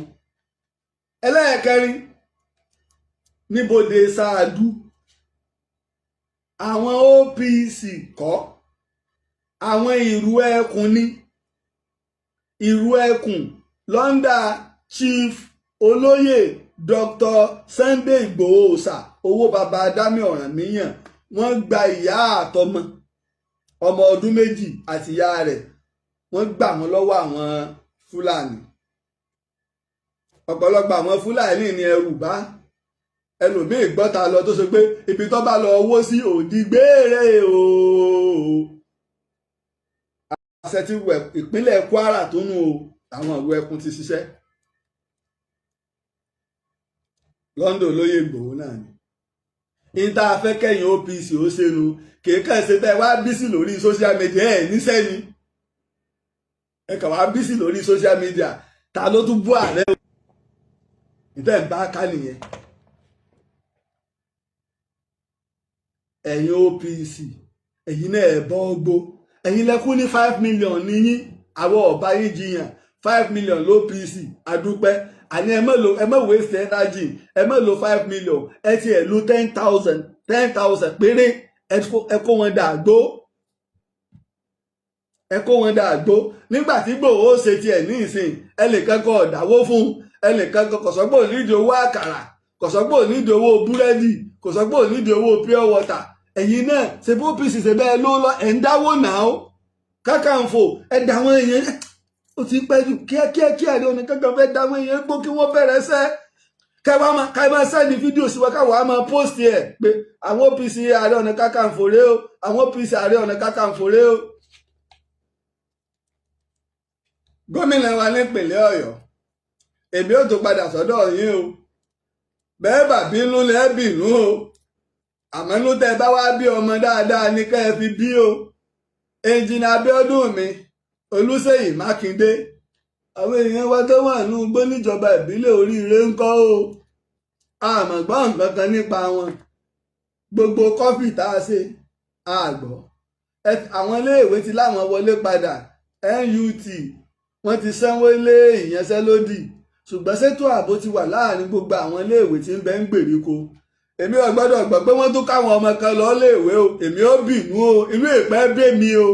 Ẹlẹ́ẹ̀kẹrin, níbodè Sáàdù, àwọn OPC kọ́, àwọn ìrù ẹkùn ní ìrù ẹkùn London, Chief Olóyè Dr. Sunday Igboho Òòṣà, owó baba Dami Ọ̀rànmíyàn, wọ́n gba ìyá àtọmọ, ọmọ ọdún 2 àti ìyá rẹ̀, wọ́n gbà wọ́n lọ́wọ́ àwọn Fúlàní. Ọ̀pọ̀lọpọ̀ àwọn Fúlàní ní ẹrù bá ẹlòmíì gbọ́ta lọ, tó ṣe pé ibi tó bá lọ owó sí òdì gbére o. Àṣẹ ti wẹ̀ ìpínlẹ̀ Kwara tó nù o, àwọn ìwé ẹkùn ti ṣiṣẹ́ London, olóyè Ìgbòho náà ni. Ìta afẹ́kẹ́yìn OPC ó ṣẹnu kìí ṣe tẹ́ wá busy lórí social media ẹ̀ níṣẹ́ ni. Ẹ kàn wá busy lórí social media, ta ló tún bú ààrẹ ìtẹ́ ń bá ká nìyẹn. Ẹ̀yin OPC, ẹ̀yin náà ẹ̀ bọ́ gbó, ẹ̀yin lẹ́kún ní 5 million níyín, àwọn ọ̀bá yín jiyàn. 5 million l'OPC, àdúpẹ́. Àní ẹ má lo, ẹ má waste energy, ẹ má lo 5 million, ẹ ti ẹ̀ lo 10,000, 10,000 péré, ẹ kó wọn dàgbó, ẹ kó wọn dàgbó. Nígbà tí Ìgbòho ṣe tiẹ̀ ní ìsìn, ẹnìkan kọ ọ̀dàwó fún ẹnìkan, kò sọ́gbò nídìí owó àkàrà, kò sọ́gbò nídìí owó búrẹ́dì, kò sọ́gbò nídìí owó pure water. Ẹ̀yin náà ṣe bó OPC ṣe bẹ́ẹ̀ ló lọ, ẹ̀ ń dáwó náà ó Kákàǹfò, ẹ̀ dá àwọn èèyàn, ó ti pẹ́ jù kíákíá kí Ààrẹ Ọ̀nà Kakanfò fẹ́ dá àwọn èèyàn gbó kí wọ́n bẹ̀rẹ̀ sẹ́ kẹwàá máa ká máa send fídíò sí wa, káwa máa post ẹ̀ pé àwọn OPC Ààrẹ Ọ̀nà Kakanfò rèé o, àwọn OPC Ààrẹ Ọ̀nà Kakanfò rèé o. Gómìnà wa nípìnlẹ̀ Ọ̀yọ́, èmi ò tó padà sọ́dọ̀ yín o. Bẹ́ẹ̀ bá bínú lẹ́ bínú o, àmọ́ inú tẹ́ bá wá bí ọmọ dáadáa ní ká ẹ fi bí o. Ẹnjìnà Abíọ́dún mi, Olúṣèyí Mákindé, àwọn èèyàn wa tó wà nínú igbó níjọba ìbílẹ̀ Oríire ń kọ́ o, àmọ́ gbọ́ nǹkan kan nípa wọn. Gbogbo curfew tá a ṣe àgbọ̀, àwọn iléèwé ti láwọn wọlé padà. NUT, wọ́n ti sanwó lé ìyanṣẹ́lódì, ṣùgbọ́n ṣètò ààbò ti wà láàrin gbogbo àwọn iléèwé tí ń bẹ ń gbèríko? Èmi ò gbọ́dọ̀ gbọ́ pé wọ́n tún káwọn ọmọ kan lọ léèwé o. Èmi ò bínú o, inú ìpẹ́ bẹ́ mi o,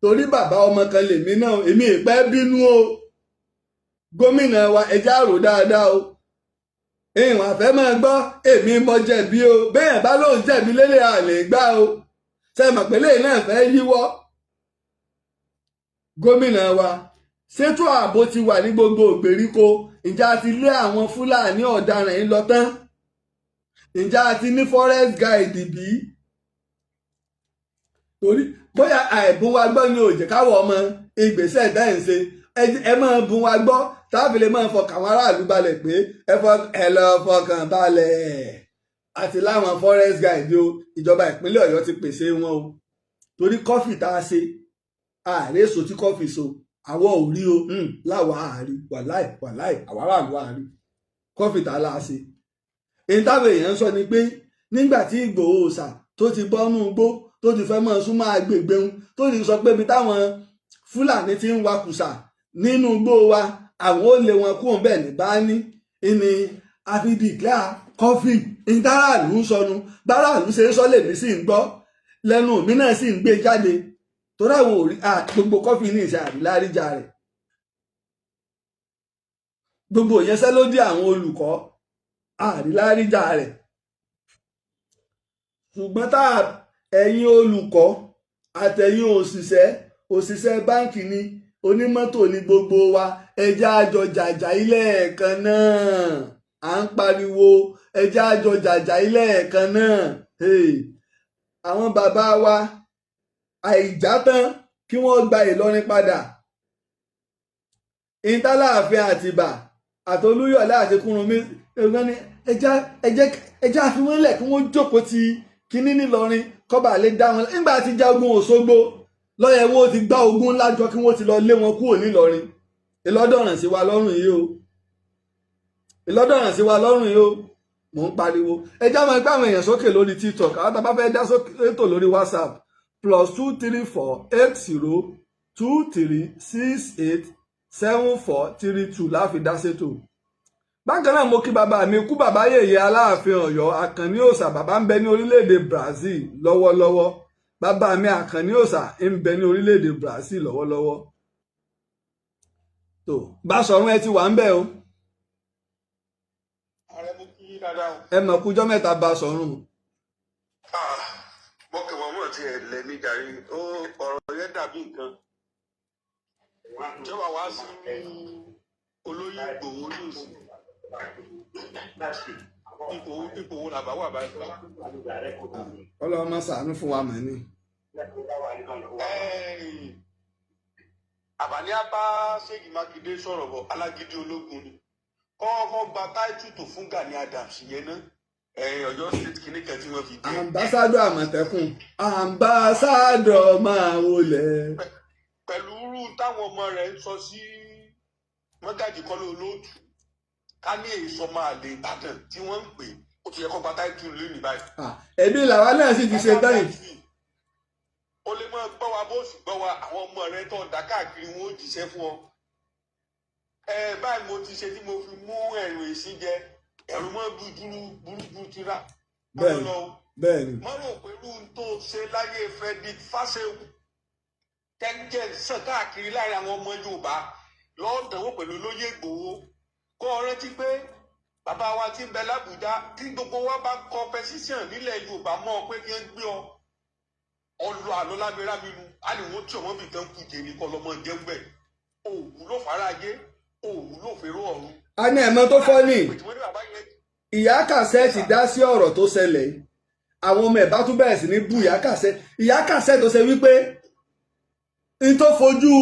torí bàbá ọmọ kan lèmi náà. Èmi ìpẹ́ bínú o. Gómìnà wa, ẹja rò dáadáa o. Ìwọ̀n àfẹ́ máa gbọ́ èmi mo jẹ̀bi o. Bẹ́ẹ̀ bá lóun jẹ̀bi lélẹ̀, àlè gbá o. Ṣe mọ̀ pé lẹ́yìn náà fẹ́ yíwọ́? Gómìnà wa, ṣètò ààbò ti wà ní gbogbo ìgbèríko? Ǹjẹ́ a ti lé àwọn Fúlàní ọ̀daràn yìí lọ tán? Ǹjẹ́ a ti ní forest guide bí? Torí bóyá àìbùn wa gbọ́ ni ò jẹ́ káwọ́ ọmọ ìgbésẹ̀ bẹ́ẹ̀ ń ṣe. Ẹ máa bùn wa gbọ́, táàfin lè máa fọkàn àwọn aráàlú balẹ̀ pé ẹ lọ fọkàn balẹ̀, àti láwọn forest guide o. Ìjọba ìpínlẹ̀ Ọ̀yọ́ ti pèsè wọn o. Torí curfew tá a ṣe, ààrẹ èso tí curfew so àwọ̀ ò rí o. Láwa àárí, wàláì wàláì, àwọn aráàlú àárí curfew tá a lá ṣe. Èyí táwọn èèyàn ń sọ ni pé nígbà tí Ìgbòho Òòṣà tó ti bọ́nú igbó, tó ti fẹ́ mọ́ súnmọ́ agbègbè ń, tó ti sọ pé ibi táwọn Fúlàní ti ń wakùsà nínú igbó wa, àwọn ò lé wọn kúrò bẹ́ẹ̀ ní bá ní ìní àfi declare curfew. Ìtàràlù ń sọnù, báràlú ṣe ń sọ lèmi sì ń gbọ́, lẹ́nu mi náà sì ń gbé jáde, torí àwọn ò rí gbogbo curfew ní ìṣe àríláríjà rẹ̀. Gbogbo ìyẹnsẹ́lódì àwọn olùkọ́, àríláríjà rẹ̀. Ṣùgbọ́n tá ẹ̀yin olùkọ́ àtẹ̀yin òṣìṣẹ́, òṣìṣẹ́ báǹkì ni, onímọ́tò ní, gbogbo wa, ẹjẹ́ àjọ jàjà ilé ẹ̀kan náà. À ń pariwo, ẹjẹ́ àjọ jàjà ilé ẹ̀kan náà. Àwọn bàbá wa àìjá tán kí wọ́n gba Ìlọrin padà. Ìtàláàfin Àtìbà àtolúyọ̀lé àti Kúrúnmí ní ẹjẹ́ àfihàn kí wọ́n jókòó ti kínní nílọrin kọ́ba lè dá wọn. Nígbà tí jagun Òṣogbo lọ́yẹ̀, wọ́n ti gbá ogun ńlá jọ kí wọ́n ti lọ lé wọn kúrò nílọrin. Ìlọ́dọ̀ràn sí wa lọ́rùn yìí o, ìlọ́dọ̀ràn sí wa lọ́rùn yìí o. Mò ń pariwo, ẹjẹ́ máa gbá àwọn èèyàn sókè lórí TikTok. Àwọn tá a bá fẹ́ dá ètò lórí WhatsApp, +234 80 23 68 74 32 láfi dá sétò. Bákan náà, mo kí bàbá mi kú, bàbá yèyé Aláàfin Ọ̀yọ́, Àkànní Òòṣà. Bàbá ń bẹ ní orílẹ̀-èdè Brazil lọ́wọ́lọ́wọ́. Bàbá mi Àkànní Òòṣà ń bẹ ní orílẹ̀-èdè Brazil lọ́wọ́lọ́wọ́. Tó Báṣọ̀run, ẹ ti wà ń bẹ̀ o. Ààrẹ, mo kí dáadáa o. Ẹ mọ̀ kújọ́ mẹ́ta, Báṣọ̀run. Mọ́kànmọ́ mọ̀ tí ẹ lẹ̀ ní jàre ó, ọ̀rọ̀ yẹn dàbí nǹkan. Jọba wá sí olóyè Ìgbòho ní ìsìn. Ipò wo làbá wà báyìí? Ọlọ́run máa ṣàánú fún wa mọ̀ ni. Àbáni á bá Ṣèyí Mákindé sọ̀rọ̀ bọ̀, alágídí ológun ni. Kọ́kọ́ gba táìtù tó fún Gani Adams yẹn ná. Ọ̀yọ́ State kìíní kan tí wọ́n fi dé. Ambassador Àmọ̀tẹ́kùn, ambassador máa wọlé. Pẹ̀lú irú táwọn ọmọ rẹ̀ ń sọ sí Mọ́gàjì Kọ́lé Olóòtú, ká ní èso máa lè Ìbàdàn tí wọ́n ń pè, ó ti yẹ kó gba táìtù lónìí báyìí. Ẹbí làwa náà sì ti ṣe tán yìí. O lè máa gbọ́ wa, bó sì gbọ́ wa, àwọn ọmọ rẹ tó ń dá káàkiri, wọn ò jíṣẹ́ fún ọ. Ẹ báyìí mo ti ṣe tí mo fi mú ẹ̀rù èsì jẹ ẹ̀rù mọ́ búburú burúkú ti rà. Bẹ́ẹ̀ni, bẹ́ẹ̀ni. Mọ́ rò pé irú tó ṣe láyé Frederick Fáṣẹ̀hùn tẹ́jẹ̀ sàn káàkiri láàrin àwọn ọmọ Yorùbá lọ́ọ̀dẹ̀wò pẹ̀lú olóyè Ìgbòho. Kó o rántí pé bàbá wa ti ń bẹ l'Ábùjá, tí gbogbo wa bá kọ petition nílẹ̀ Yorùbá mọ́ ọ pé kí wọ́n gbé ọ ọlọ àlọ́ lámiráminu á ní wọ́n tí ọmọ bìí kan kú jèrè kọ́ lọ́mọ jẹun bẹ́ẹ̀. Òwú ló fara ayé, òwú ló fèrò ọ̀run. A ní ẹ̀mọ́ tó fọ́ ní ìyá Kàsẹ́ẹ̀tì dá sí ọ̀rọ̀ tó ṣẹlẹ̀ yìí. Àwọn ọmọ ẹ̀ bá tún bẹ̀rẹ̀ sí ní bú ìyá Kàsẹ́ẹ̀tì. Ìyá Kàsẹ́ẹ̀tì tó ṣe wípé n tó fojú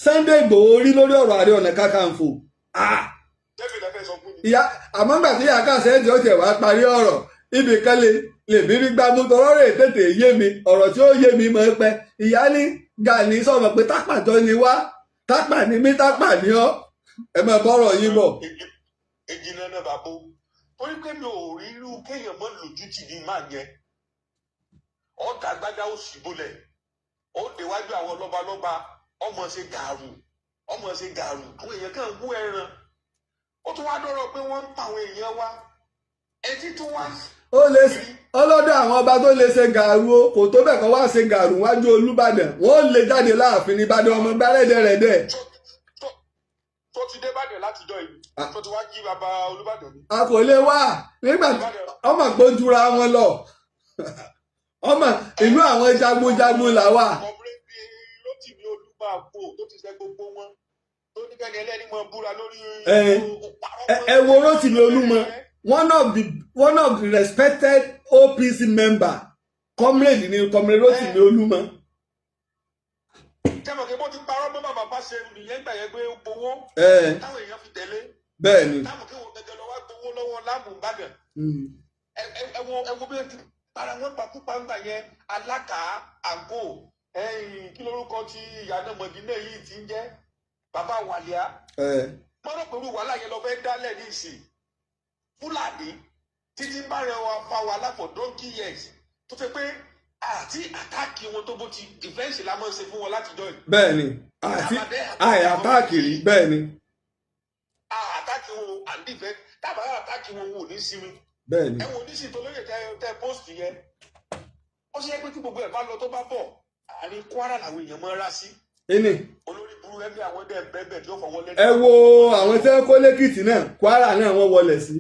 Sunday Igboho rí lórí ọ̀rọ̀ Ààrẹ Ọ̀nà Kakanfò. Ìyá àmọ́ gbà tí ìyá Kàsẹ́ẹ̀tì ó tiẹ̀ wá parí ọ̀rọ̀ ibì kan lè lèmi rí gbámú tọrọ rè tètè yé mi, ọ̀rọ̀ tí ó yé mi mọ̀ pẹ́. Ìyá ní Gani sọ̀rọ̀ pé tápàjọ ni wá, tápà ni mí, tápà ni ọ́. Ẹ máa bọ́rọ̀ yín bọ̀. Ejina náà bàbá Torí pé mi ò rí irú kéèyàn mọ́ lójútì ní máa yẹn. Ọ̀tá gbádá ó sì bolẹ̀, ó déwájú àwọn lọ́balọ́ba, ọmọ ṣe gàrú, ọmọ ṣe gàrú, àwọn èèyàn kàn ń wú ẹran. Ó tún wá dọ́rọ̀ pé wọ́n ń pa àwọn èèyàn wa, etí tún wá. Ó lè ọlọ́dọ̀ àwọn ọba tó lè ṣe gàrú o, kò tó bẹ́ẹ̀ kọ́ wá ṣe gàrú wájú Olúbàdàn, wọ́n lè jáde láàfin ní Ìbàdàn, ọmọ gbárẹ́dẹ̀rẹ́dẹ̀. Tó ti dé Ìbàdàn látijọ́ yìí, tó ti wá jí bàbá Olúbàdàn ni. A kò lè wá nígbà ọmọ pé ó jura wọn lọ, ọmọ ìlú àwọn jagunjagun là wà. Ọmọbìnrin Rótìmí Olúbàpò tó ti ṣe gbogbo wọn, tó ní kẹ́ni ẹlẹ́ni mọ búra lórí. Ẹ wo Rótìmí Olúmọ, one of the respected OPC member, comrade ni comrade Rótìmí Olúmọ. Tẹ́mọ̀ kí bó ti parọ́ mọ́ bàbá Fáṣẹ̀hùn nìyẹn gbà yẹn pé ó gbowó táwọn èèyàn fi tẹ̀lé. Bẹ́ẹ̀ ni. Táwọn kí wọn gẹ́gẹ́ lọ wá gbowó lọ́wọ́ láàmú Ìbàdàn. Ẹ wo bí wọ́n ti para wọn pakúpa ńgbà yẹn, alákà àgò ẹ̀yìn, kí lórúkọ tí ìyànà mọ̀dínà yìí ti ń jẹ́, bàbá wàlíà. Mọ́rọ̀ pẹ̀lú wàhálà yẹn lọ fẹ́ dálẹ̀ ní ìsìn Fúlàní títí ń bá rẹ wa fa wàhálà for donkey years, tó fẹ́ pé àti attack wọn tó bó ti defence la máa ń ṣe fún wọn látijọ́ yìí. Bẹ́ẹ̀ ni, àti àì attack rí, bẹ́ẹ̀ ni. Attack wọn and defence, tábà attack wọn, wọn ò ní sinmi. Bẹ́ẹ̀ ni. Ẹ wo oníṣìí tó lóye tẹ post yẹn, ó ṣe é pé tí gbogbo ẹ̀ bá lọ tó bá bọ̀, àárín Kwara làwọn èèyàn máa ń rá sí. Ẹni Olórí burú ẹgbẹ́ àwọn dẹ̀ bẹ́ẹ̀ tí ó fọwọ́ lẹ́nu. Ẹ wo àwọn tí wọ́n kó lẹ́kìtì náà, Kwara náà wọ́n wọlé sí.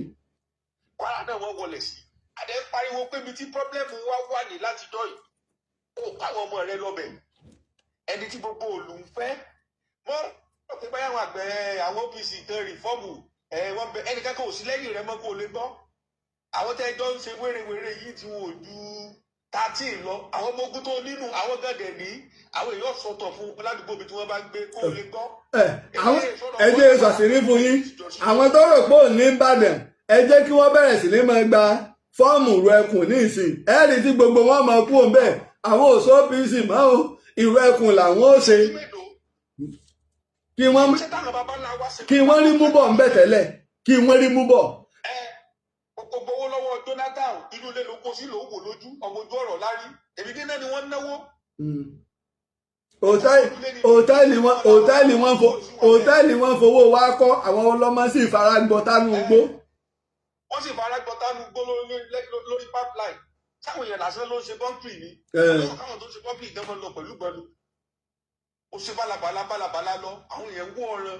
Kwara náà wọ́n wọlé sí. Àdé ń pariwo pé ibi tí problem wa wà ní látijọ́ yìí, ó káwọn ọmọ rẹ lọ́bẹ̀, ẹni tí gbogbo òlù ń fẹ́ mọ́ pé báyà àwọn àgbẹ̀, àwọn OPC tẹ reform ẹ, wọ́n bẹ ẹnìkan kan ò sí lẹ́yìn rẹ mọ́ kó o lè gbọ́. Àwọn tẹ́ jọ ń ṣe wérewère yìí tí wọn ò ju 13 lọ, àwọn ọmọ ogun tó nínú àwọn gàdẹ̀ ní àwọn èèyàn sọ̀tọ̀ fún ládùúgbò bí tí wọ́n bá ń gbé kó o lè gbọ́. Ẹ àwọn ẹ jẹ́ ṣàṣírí fún yín, àwọn tó rò pé òní ń bàdàn, ẹ jẹ́ kí wọ́n bẹ̀rẹ̀ sí ní máa gba fọ́ọ̀mù ìrù ẹkùn ní ìsìn, ẹ rí tí gbogbo wọn máa kú òun bẹ́ẹ̀, àwọn òṣò OPC mọ́ o, ìrù ẹkùn làwọn ó ṣe, kí wọ́n Ṣé táwọn baba ńlá wa ṣe. Kí wọ́n rí mú bọ̀ ń bẹ̀ tẹ́lẹ̀, kí wọ́n rí mú bọ̀. Ẹ gbogbo owó lọ́wọ́ Jonathan, inú ilé ló kó sí, ló wò lójú ọmọ ojú ọ̀rọ̀ lárí èmi dín náà ni wọ́n náwó. Hòtẹ́ẹ̀lì wọn fowó wa kọ́, àwọn ọlọ́mọ sì fara gbọ́tánú gbó. Wọ́n sì fara gbọ́tánú gbó lórí pipeline, táwọn èèyàn lásán ló ń ṣe bọ́ńkì ni. Káwọn tó ń ṣe bọ́ńkì ìdánwò lọ pẹ̀lú gbọ́dú, ó ṣe bálabàlá bálabàlá lọ, àwọn èèyàn ń wọ́ ọ̀ràn,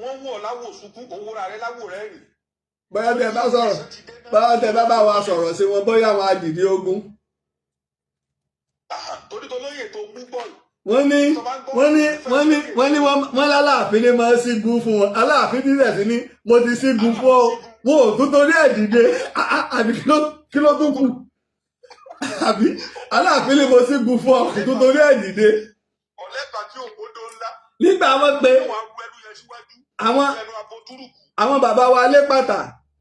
wọ́n wọ̀ láwò sunkún, owó ra rẹ láwò rẹ rìn. Bóyá tẹ bá sọ̀rọ̀, bóyá tẹ bá bá wa sọ̀rọ̀ sí wọn, bóyá wọn á dìde ogun. Torí tó lóye tó mú bọ́ọ̀lù. Wọ́n ní wọ́n lálàáfin ní máa sígun fún wọn, Aláàfin tí sẹ̀ sí ní mo ti sígun fún ọ, wọn ò tún torí ẹ̀ dìde, àbí kí ló tún kù? Àbí Aláàfin ní mo sígun fún ọ, kò tún torí ẹ̀ dìde. Ọ̀lẹ́gbà tí òkòdó ńlá. Nígbà wọn pé wọ́n á wú ẹnu yẹn síwájú. Àwọn ẹnu abotúrùkù. Àwọn bàbá wa lé pàtà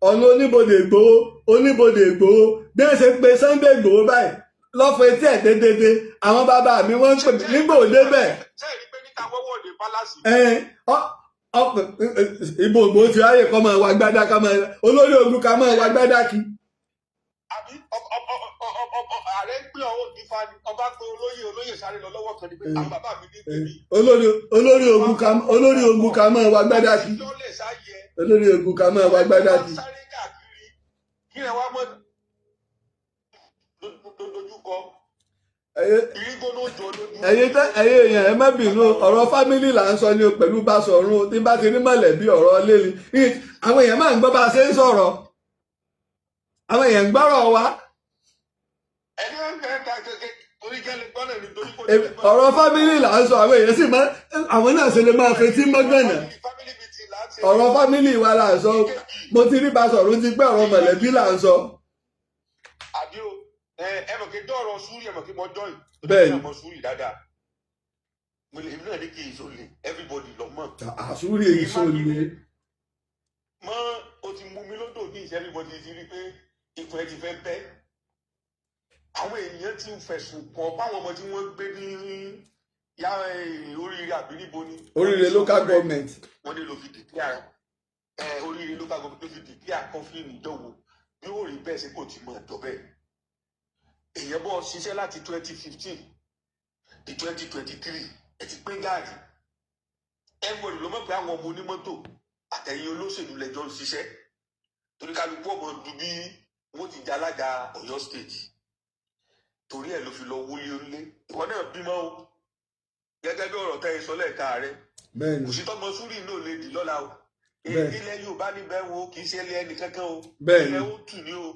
ọ̀nà oníbodè Ìgbòho, oníbodè Ìgbòho, bí wọ́n ṣe pe Sunday Ìgbòho báyìí lọ́fọ̀ etí ẹ̀ dédédé, àwọn bàbá mi wọ́n ń pè mí nígbà òde bẹ́ẹ̀. Ṣé ẹ rí pé níta wọ́wọ́ dé palace. Ẹn ìbò Ìgbòho ti ráyè kọ́ máa wá gbádá, ká máa olórí ogun, ká máa wá gbádá kí. Àbí ààrẹ ń pè ọwọ́ gífa ni ọba pé olóyè, olóyè sáré lọ lọ́wọ́ kan ni pé àwọn bàbá mi ní pèmí. Olórí ogun ká máa wá gbádá kí. Lọ́lẹ̀ sáyẹ. Olórí ogun ká máa wá gbádá kí. Sáré káàkiri kí ẹ wá mọ́ dojúkọ ìrígbóná jọ lójú. Ẹ̀yin èèyàn, ẹ má bínú, ọ̀rọ̀ family là ń sọ ní o pẹ̀lú Basọ̀run tí bá ti ní mọ̀lẹ́bí, ọ̀rọ̀ lé ni àwọn èèyàn máa ń gbọ́ bá a ṣe ń sọ̀rọ̀, àwọn èèyàn ń gbọ́rọ̀ wa. Ẹni ẹ ń ẹ torí kẹ́lẹ́ gbọ́nà ní torí kò Ọ̀rọ̀ family là ń sọ, àwọn èèyàn sì máa, àwọn náà ṣe lè máa fetí mọ́gànnà. Family meeting là ń ṣe. Ọ̀rọ̀ family wa là ń sọ, mo ti rí Basọ̀run ti pẹ́, ọ̀rọ̀ mọ̀lẹ́bí là ń sọ. Àbí o, ẹ mọ̀ kí dọ́ọ̀rọ̀ súrì, ẹ mọ̀ kí mo join. Bẹ́ẹ̀ni. Mo súrì dáadáa, mo lè, èmi náà ní kí n so lè everybody lọ mọ̀. Àsúrì èyí sọ le. Mọ́ o ti mú mi lódò ní ìṣẹ́, everybody ti rí pé ikùn ẹ ti fẹ́ bẹ́, àwọn èèyàn ti ń fẹ̀sùn kàn báwọn ọmọ tí wọ́n gbé ní yá oríire àbí níbo ni. Oríire local government. Wọ́n ní ló fi declare Ẹ oríire local government ló fi declare curfew níjọ́wọ́ bí ó rí bẹ́ẹ̀, ṣe kò tí mọ̀ ọ̀dọ́ bẹ́ẹ̀. Èèyàn bọ́ ṣiṣẹ́ láti 2015 di 2023, ẹ ti pín gaàrí. Everybody ló mọ̀ pé àwọn ọmọ onímọ́tò àtẹ̀yìn olóṣèlú lẹ́jọ́ ń ṣiṣẹ́, torí kálukú ọmọ du bí wọ́n ti jẹ́ alága Ọ̀yọ́ State. Torí ẹ̀ ló fi lọ wọlé onílé. Ìwọ náà bímọ o, gẹ́gẹ́ bí ọ̀rọ̀ tẹ́ ẹ sọ lẹ́ẹ̀ka rẹ. Bẹ́ẹ̀ni. Kò sí tọmọ súrì náà lè dì lọ́la o. Ilẹ̀ Yorùbá níbẹ̀ wo, kì í ṣe ilẹ̀ ẹnì kankan o. Ilẹ̀ ó tù ní o.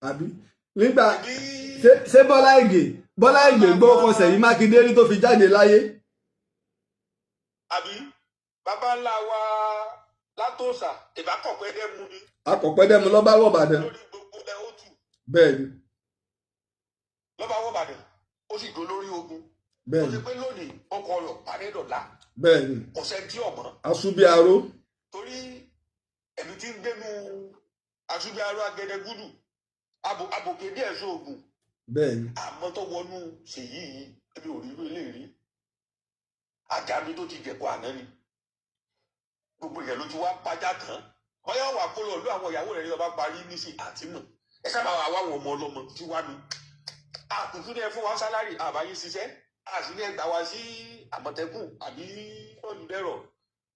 Àbí nígbà Ẹbí ṣé Bọ́lá Ìgè gbọ́ ọkọ̀ Ṣèyí Mákindé rí tó fi jáde láyé? Àbí bàbá ńlá wa látòsà ìbákọ̀pẹ́ dẹ́mu ni. Akọ̀pẹ́dẹ́mu lọ́ba wọ̀ Ìbàdàn. Lórí gbogbo ilẹ̀ ó tù. Lọ́ba wọ̀ Ìbàdàn, ó sì dó lórí ogun. Ó ti pé lónìí, ọkọ̀ rẹ̀ parí dọ̀la. Kò sẹ́ni tí ọ̀mọ́. Asúbíaró. Torí ẹ̀mí tí ń gbénu àṣùbíaró agẹdẹgúdù abòkè díẹ̀ sóògùn. Àmọ́ tó wọnú ṣèyí yìí, èmi ò rí irú eléyìí rí. Ajá mi tó ti jẹ̀kọ àná ni gbogbo èèyàn ló ti wá pàjá tán. Bóyá wà kó lọ lú àwọn ìyàwó rẹ̀ ní ọba parí nísì àtìmọ̀. Ẹ sábà wà wá àwọn ọmọ ọlọ́mọ tí wá mi àkùkù ní ẹ fún wa salary, àbáyé ṣiṣẹ́ àti ní ẹgbàá wa sí Àmọ̀tẹ́kùn àbí olùdẹ̀rọ̀.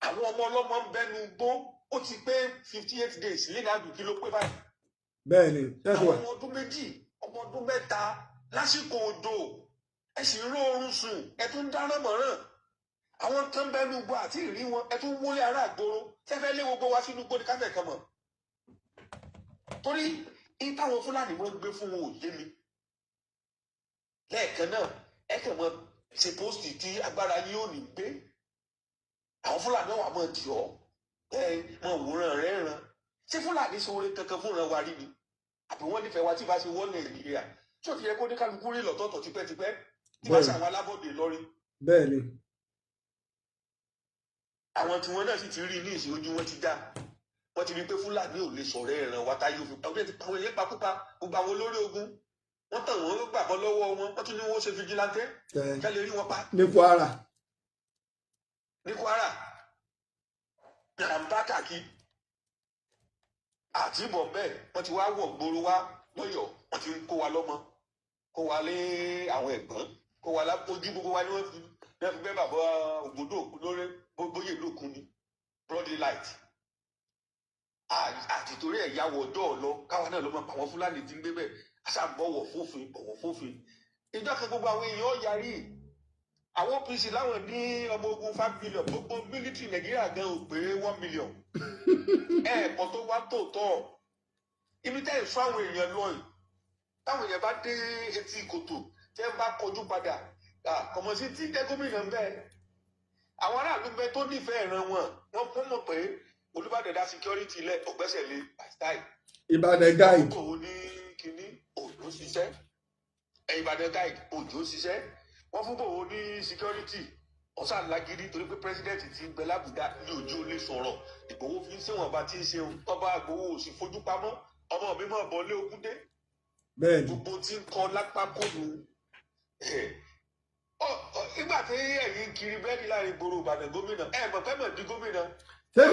Àwọn ọmọ ọlọ́mọ ń bẹnu gbó, ó ti pé 58 days lẹ́nu àdùn. Kí ló pé báyìí? Bẹ́ẹ̀ni, ṣẹ́kù wà. Àwọn ọmọ ọdún 2, ọmọ ọdún 3, lásìkò òjò, ẹ sì ń róorun sùn, ẹ tún dáná mọ̀ràn. Àwọn kan bẹnu gbọ́ àti ìrí wọn, ẹ tún wọlé ará àgbòrò tẹ́fẹ́ lé gbogbo wa sínú gbóni káfẹ́ kan mọ̀. Torí ní táwọn Fúlàní wọn gbé fún wọn ò yé mi. Lẹ́ẹ̀kan náà, ẹ kàn mọ́ ṣe post tí agbára yín ò ní gbé. Àwọn Fúlàní wà mọ́ dì ọ́, ẹ mọ òwúrọ̀ rẹ̀ ràn. Ṣé Fúlàní ṣe oore kankan fúnra wa rí ni, àbí wọ́n nífẹ̀ẹ́ wa? Tí bá ṣe wọ́n Nàìjíríà, tí ò ti yẹ kó ní kálukú rí lọ́tọ̀ọ̀tọ̀ tipẹ́tipẹ́, tí bá ṣe àwọn alábọ̀dé lọ́rí. Àwọn tí wọn náà sì ti rí ní ìsìn, ojú wọn ti dá, wọ́n ti rí pé Fúlàní ò lè sọ̀rọ̀ ẹ̀ràn wa táyé òfin. Àwọn èèyàn ti pa àwọn èèyàn pakúpa, gbogbo àwọn olórí ogun wọ́n tàn wọ́n gbàgbọ́ lọ́wọ́ wọn, wọ́n tún ní wọ́n ṣe vigilante ká lè rí wọn pa. Ní Kwara. Ní Kwara là ń bá káàkiri àti ìbọn bẹ́ẹ̀. Wọ́n ti wá wọ̀ gbòòrò wá lọ́yọ̀ọ́, wọ́n ti ń kó wa lọ́mọ, kó wa lé àwọn ẹ̀gbọ́n, kó wa ojú gbogbo wa ni wọ́n fi bẹ́ẹ̀. Bàbá ògbódò lórí bóyè lókun ni broad light àti torí ẹ̀ yà wọ̀ ọjọ́ ọ̀lọ́ káwa náà ló mọ̀ pa àwọn Fúlàní tí ń gbé bẹ́ẹ̀. Àṣà bọ̀wọ̀ fófin, bọ̀wọ̀ fófin. Ìjọ kan gbogbo àwọn èèyàn yarí. Àwọn OPC láwọn ní ọmọ ogun 5 million, gbogbo military Nàìjíríà gan ò pé 1 million. Ẹ̀ẹ̀kọ́ tó wá tòótọ́ ibi tẹ́ ẹ̀ fún àwọn èèyàn lọ yìí, táwọn èèyàn bá dé etí kòtò tẹ́ ẹ bá kọjú padà, kọ̀mọ̀ sí tí jẹ́ gómìnà bẹ́ẹ̀. Àwọn aráàlú bẹ tó nífẹ̀ẹ́ ìran wọn, wọ́n fún mọ̀ pé Olúbàdàn dá security lẹ̀, ọ̀gbẹ́sẹ̀ lé by style. Ìbàdàn guide. Kò ní kínní òjò ṣiṣẹ́, Ìbàdàn guide òjò ṣiṣẹ́. Wọ́n fún bòwò ní security, ọ̀sán lágídí, torí pé president ti ń bẹ lábùdá ní ojú ó lè sọ̀rọ̀. Ìgbòho fi ń ṣèwọ̀n bá ti ń ṣeun ọba Ìgbòho ò sì fojú pamọ́. Ọmọ mi mọ̀ bọ́ lé ogún dé. Gbogbo tí ń kọ lápá kónú nígbà tí ẹ̀yin ń kiri búrẹ́dì láàrin ìgboro Ìbàdàn, gómìnà ẹ̀ mọ̀ pẹ́ mọ̀ di gómìnà. Ṣé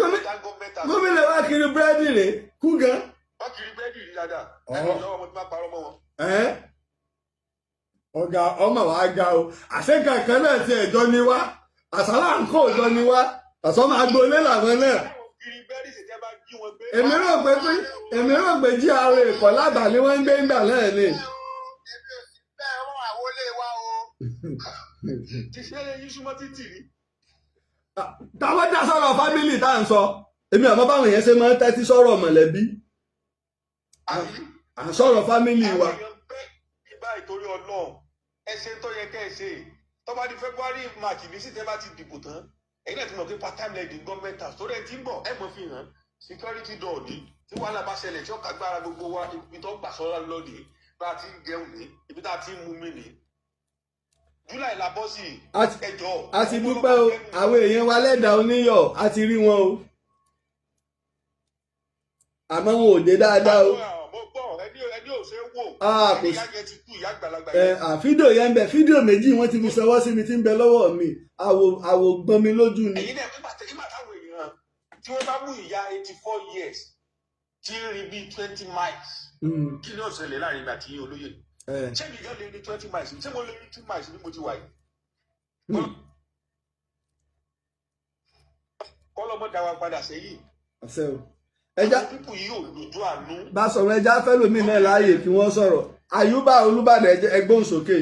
gómìnà wa kiri búrẹ́dì rè kú gan? Wọ́n kiri búrẹ́dì rí dáadáa ẹ̀mí lọ́wọ́ mo ti máa parọ́ mọ́ wọn. Ẹ́ ọ̀gá ọmọ wa ga o, àṣẹ kankan náà ti ẹ̀jọ́ ni wá, àṣàlà ń kó òjọ ni wá, àṣọ máa gbolé làwọn náà. Kiri búrẹ́dì sì tẹ́ bá jí wọn gbé. Èmi rò pé GRA ẹ̀kọ́ lábàá ni wọ́n ń gbé ńgbà náà ni. Èmi ò sí bẹ́ẹ̀, wọ́n àwọlé wa o. Ti ṣe yín súnmọ́ títì rí. Táwọn dá sọ̀rọ̀ family tá à ń sọ, èmi àmọ́ báwọn èèyàn ṣe máa ń tẹ́tí sọ̀rọ̀ mọ̀lẹ́bí. Àbí À ń sọ̀rọ̀ family wa. Àwọn èèyàn bẹ́ ìbá ìtorí Ọlọ́run, ẹ ṣe tó yẹ kẹ́ ẹ ṣe. Tó bá di February, March ní sí, tẹ́ bá ti dìbò tán, ẹ̀yin náà ti mọ̀ pé part time lẹ́ẹ̀dì government house torí ẹ ti ń bọ̀, ẹ mọ̀ fi hàn security door ní. Tí wàhálà bá ṣẹlẹ̀, tí ọkà gbára gbogbo wa, ibi tó gbà sọ́ra lọ́ọ̀dì bá a ti ń jẹun ní ibi tá a ti ń mú mi ní July la bọ́ sí. Ẹjọ́. A ti dúpẹ́ o, àwọn èèyàn wa lẹ́dàá oníyọ̀, a ti rí wọn o, àmọ́ wọn ò dé dáadáa o. Mo gbọ́ ẹni ò ṣe é wò. Ah, kò ẹni ìyá yẹn ti kú, ìyá àgbàlagbà ẹ yẹn. À fídíò yẹn ń bẹ, fídíò méjì wọ́n ti fi ṣọwọ́ sí mi tí ń bẹ lọ́wọ́ mi, àwò àwò gbọ́n mi lójú ni. Ẹ̀yin náà, nígbà táwọn èèyàn Tí wọ́n bá mú ìyá 84 years tí ń rin bíi 20 miles, kí ni ó ṣẹlẹ̀ láàrin ìgbà tí olóyè? Ṣé mi gan lè rin 20 miles? Ṣé mo lè rin 2 miles bí mo ti wà yìí? Kọ́lọ́mọ́ dá wa padà sẹ́yìn. Àṣẹ o. Ẹja Àwọn people yìí ò lójú àánú. Bá sọ̀rọ̀, ẹja fẹ́lòmíì náà láàyè kí wọ́n sọ̀rọ̀. Àyùbá Olúbàdàn, ẹgbọ́n sókè.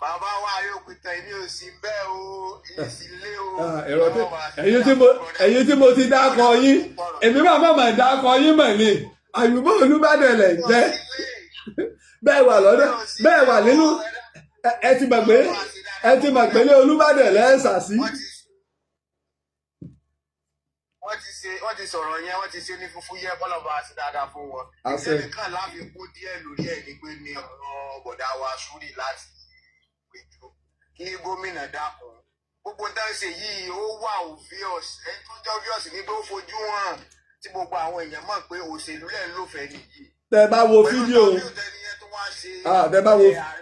Bàbá wa yóò pìtàn, èmi ò sí bẹ́ẹ̀ o, èmi sì lé o. Ah, ẹ̀rọ tí ẹ̀yin tí mo ti dákọ yín, èmi máa má máa dákọ yín mọ̀ ni. Àyùbá Olúbàdàn lẹ̀ ń jẹ́ bẹ́ẹ̀ wà lọ́dọ̀, bẹ́ẹ̀ wà nínú. Ẹ ti mọ̀ pé ní Olúbàdàn lẹ́ẹ̀sà sí. Wọ́n ti sọ̀rọ̀ yẹn, wọ́n ti ṣe ní fúfú yẹ kọ́lọ́ba àti dáadáa fún wọn. Àṣẹ. Ìṣẹ́ni kan láfikún díẹ̀ lórí ẹ̀ ni pé ní ọ̀rọ̀ bọ̀dá wa Súrì láti péjú kí gómìnà dákun. Gbogbo ń tán ṣe yìí, ó wà obvious. Ẹni tó jẹ́ obvious ni pé ó fojú hàn tí gbogbo àwọn èèyàn mọ̀ pé òṣèlú lẹ̀ ń lòfẹ́ nìyí. Tẹ́ bá wo fídíò Pẹ̀lú tẹ́ni yẹn tó wá ṣe Ah, tẹ́ bá wo ààrẹ.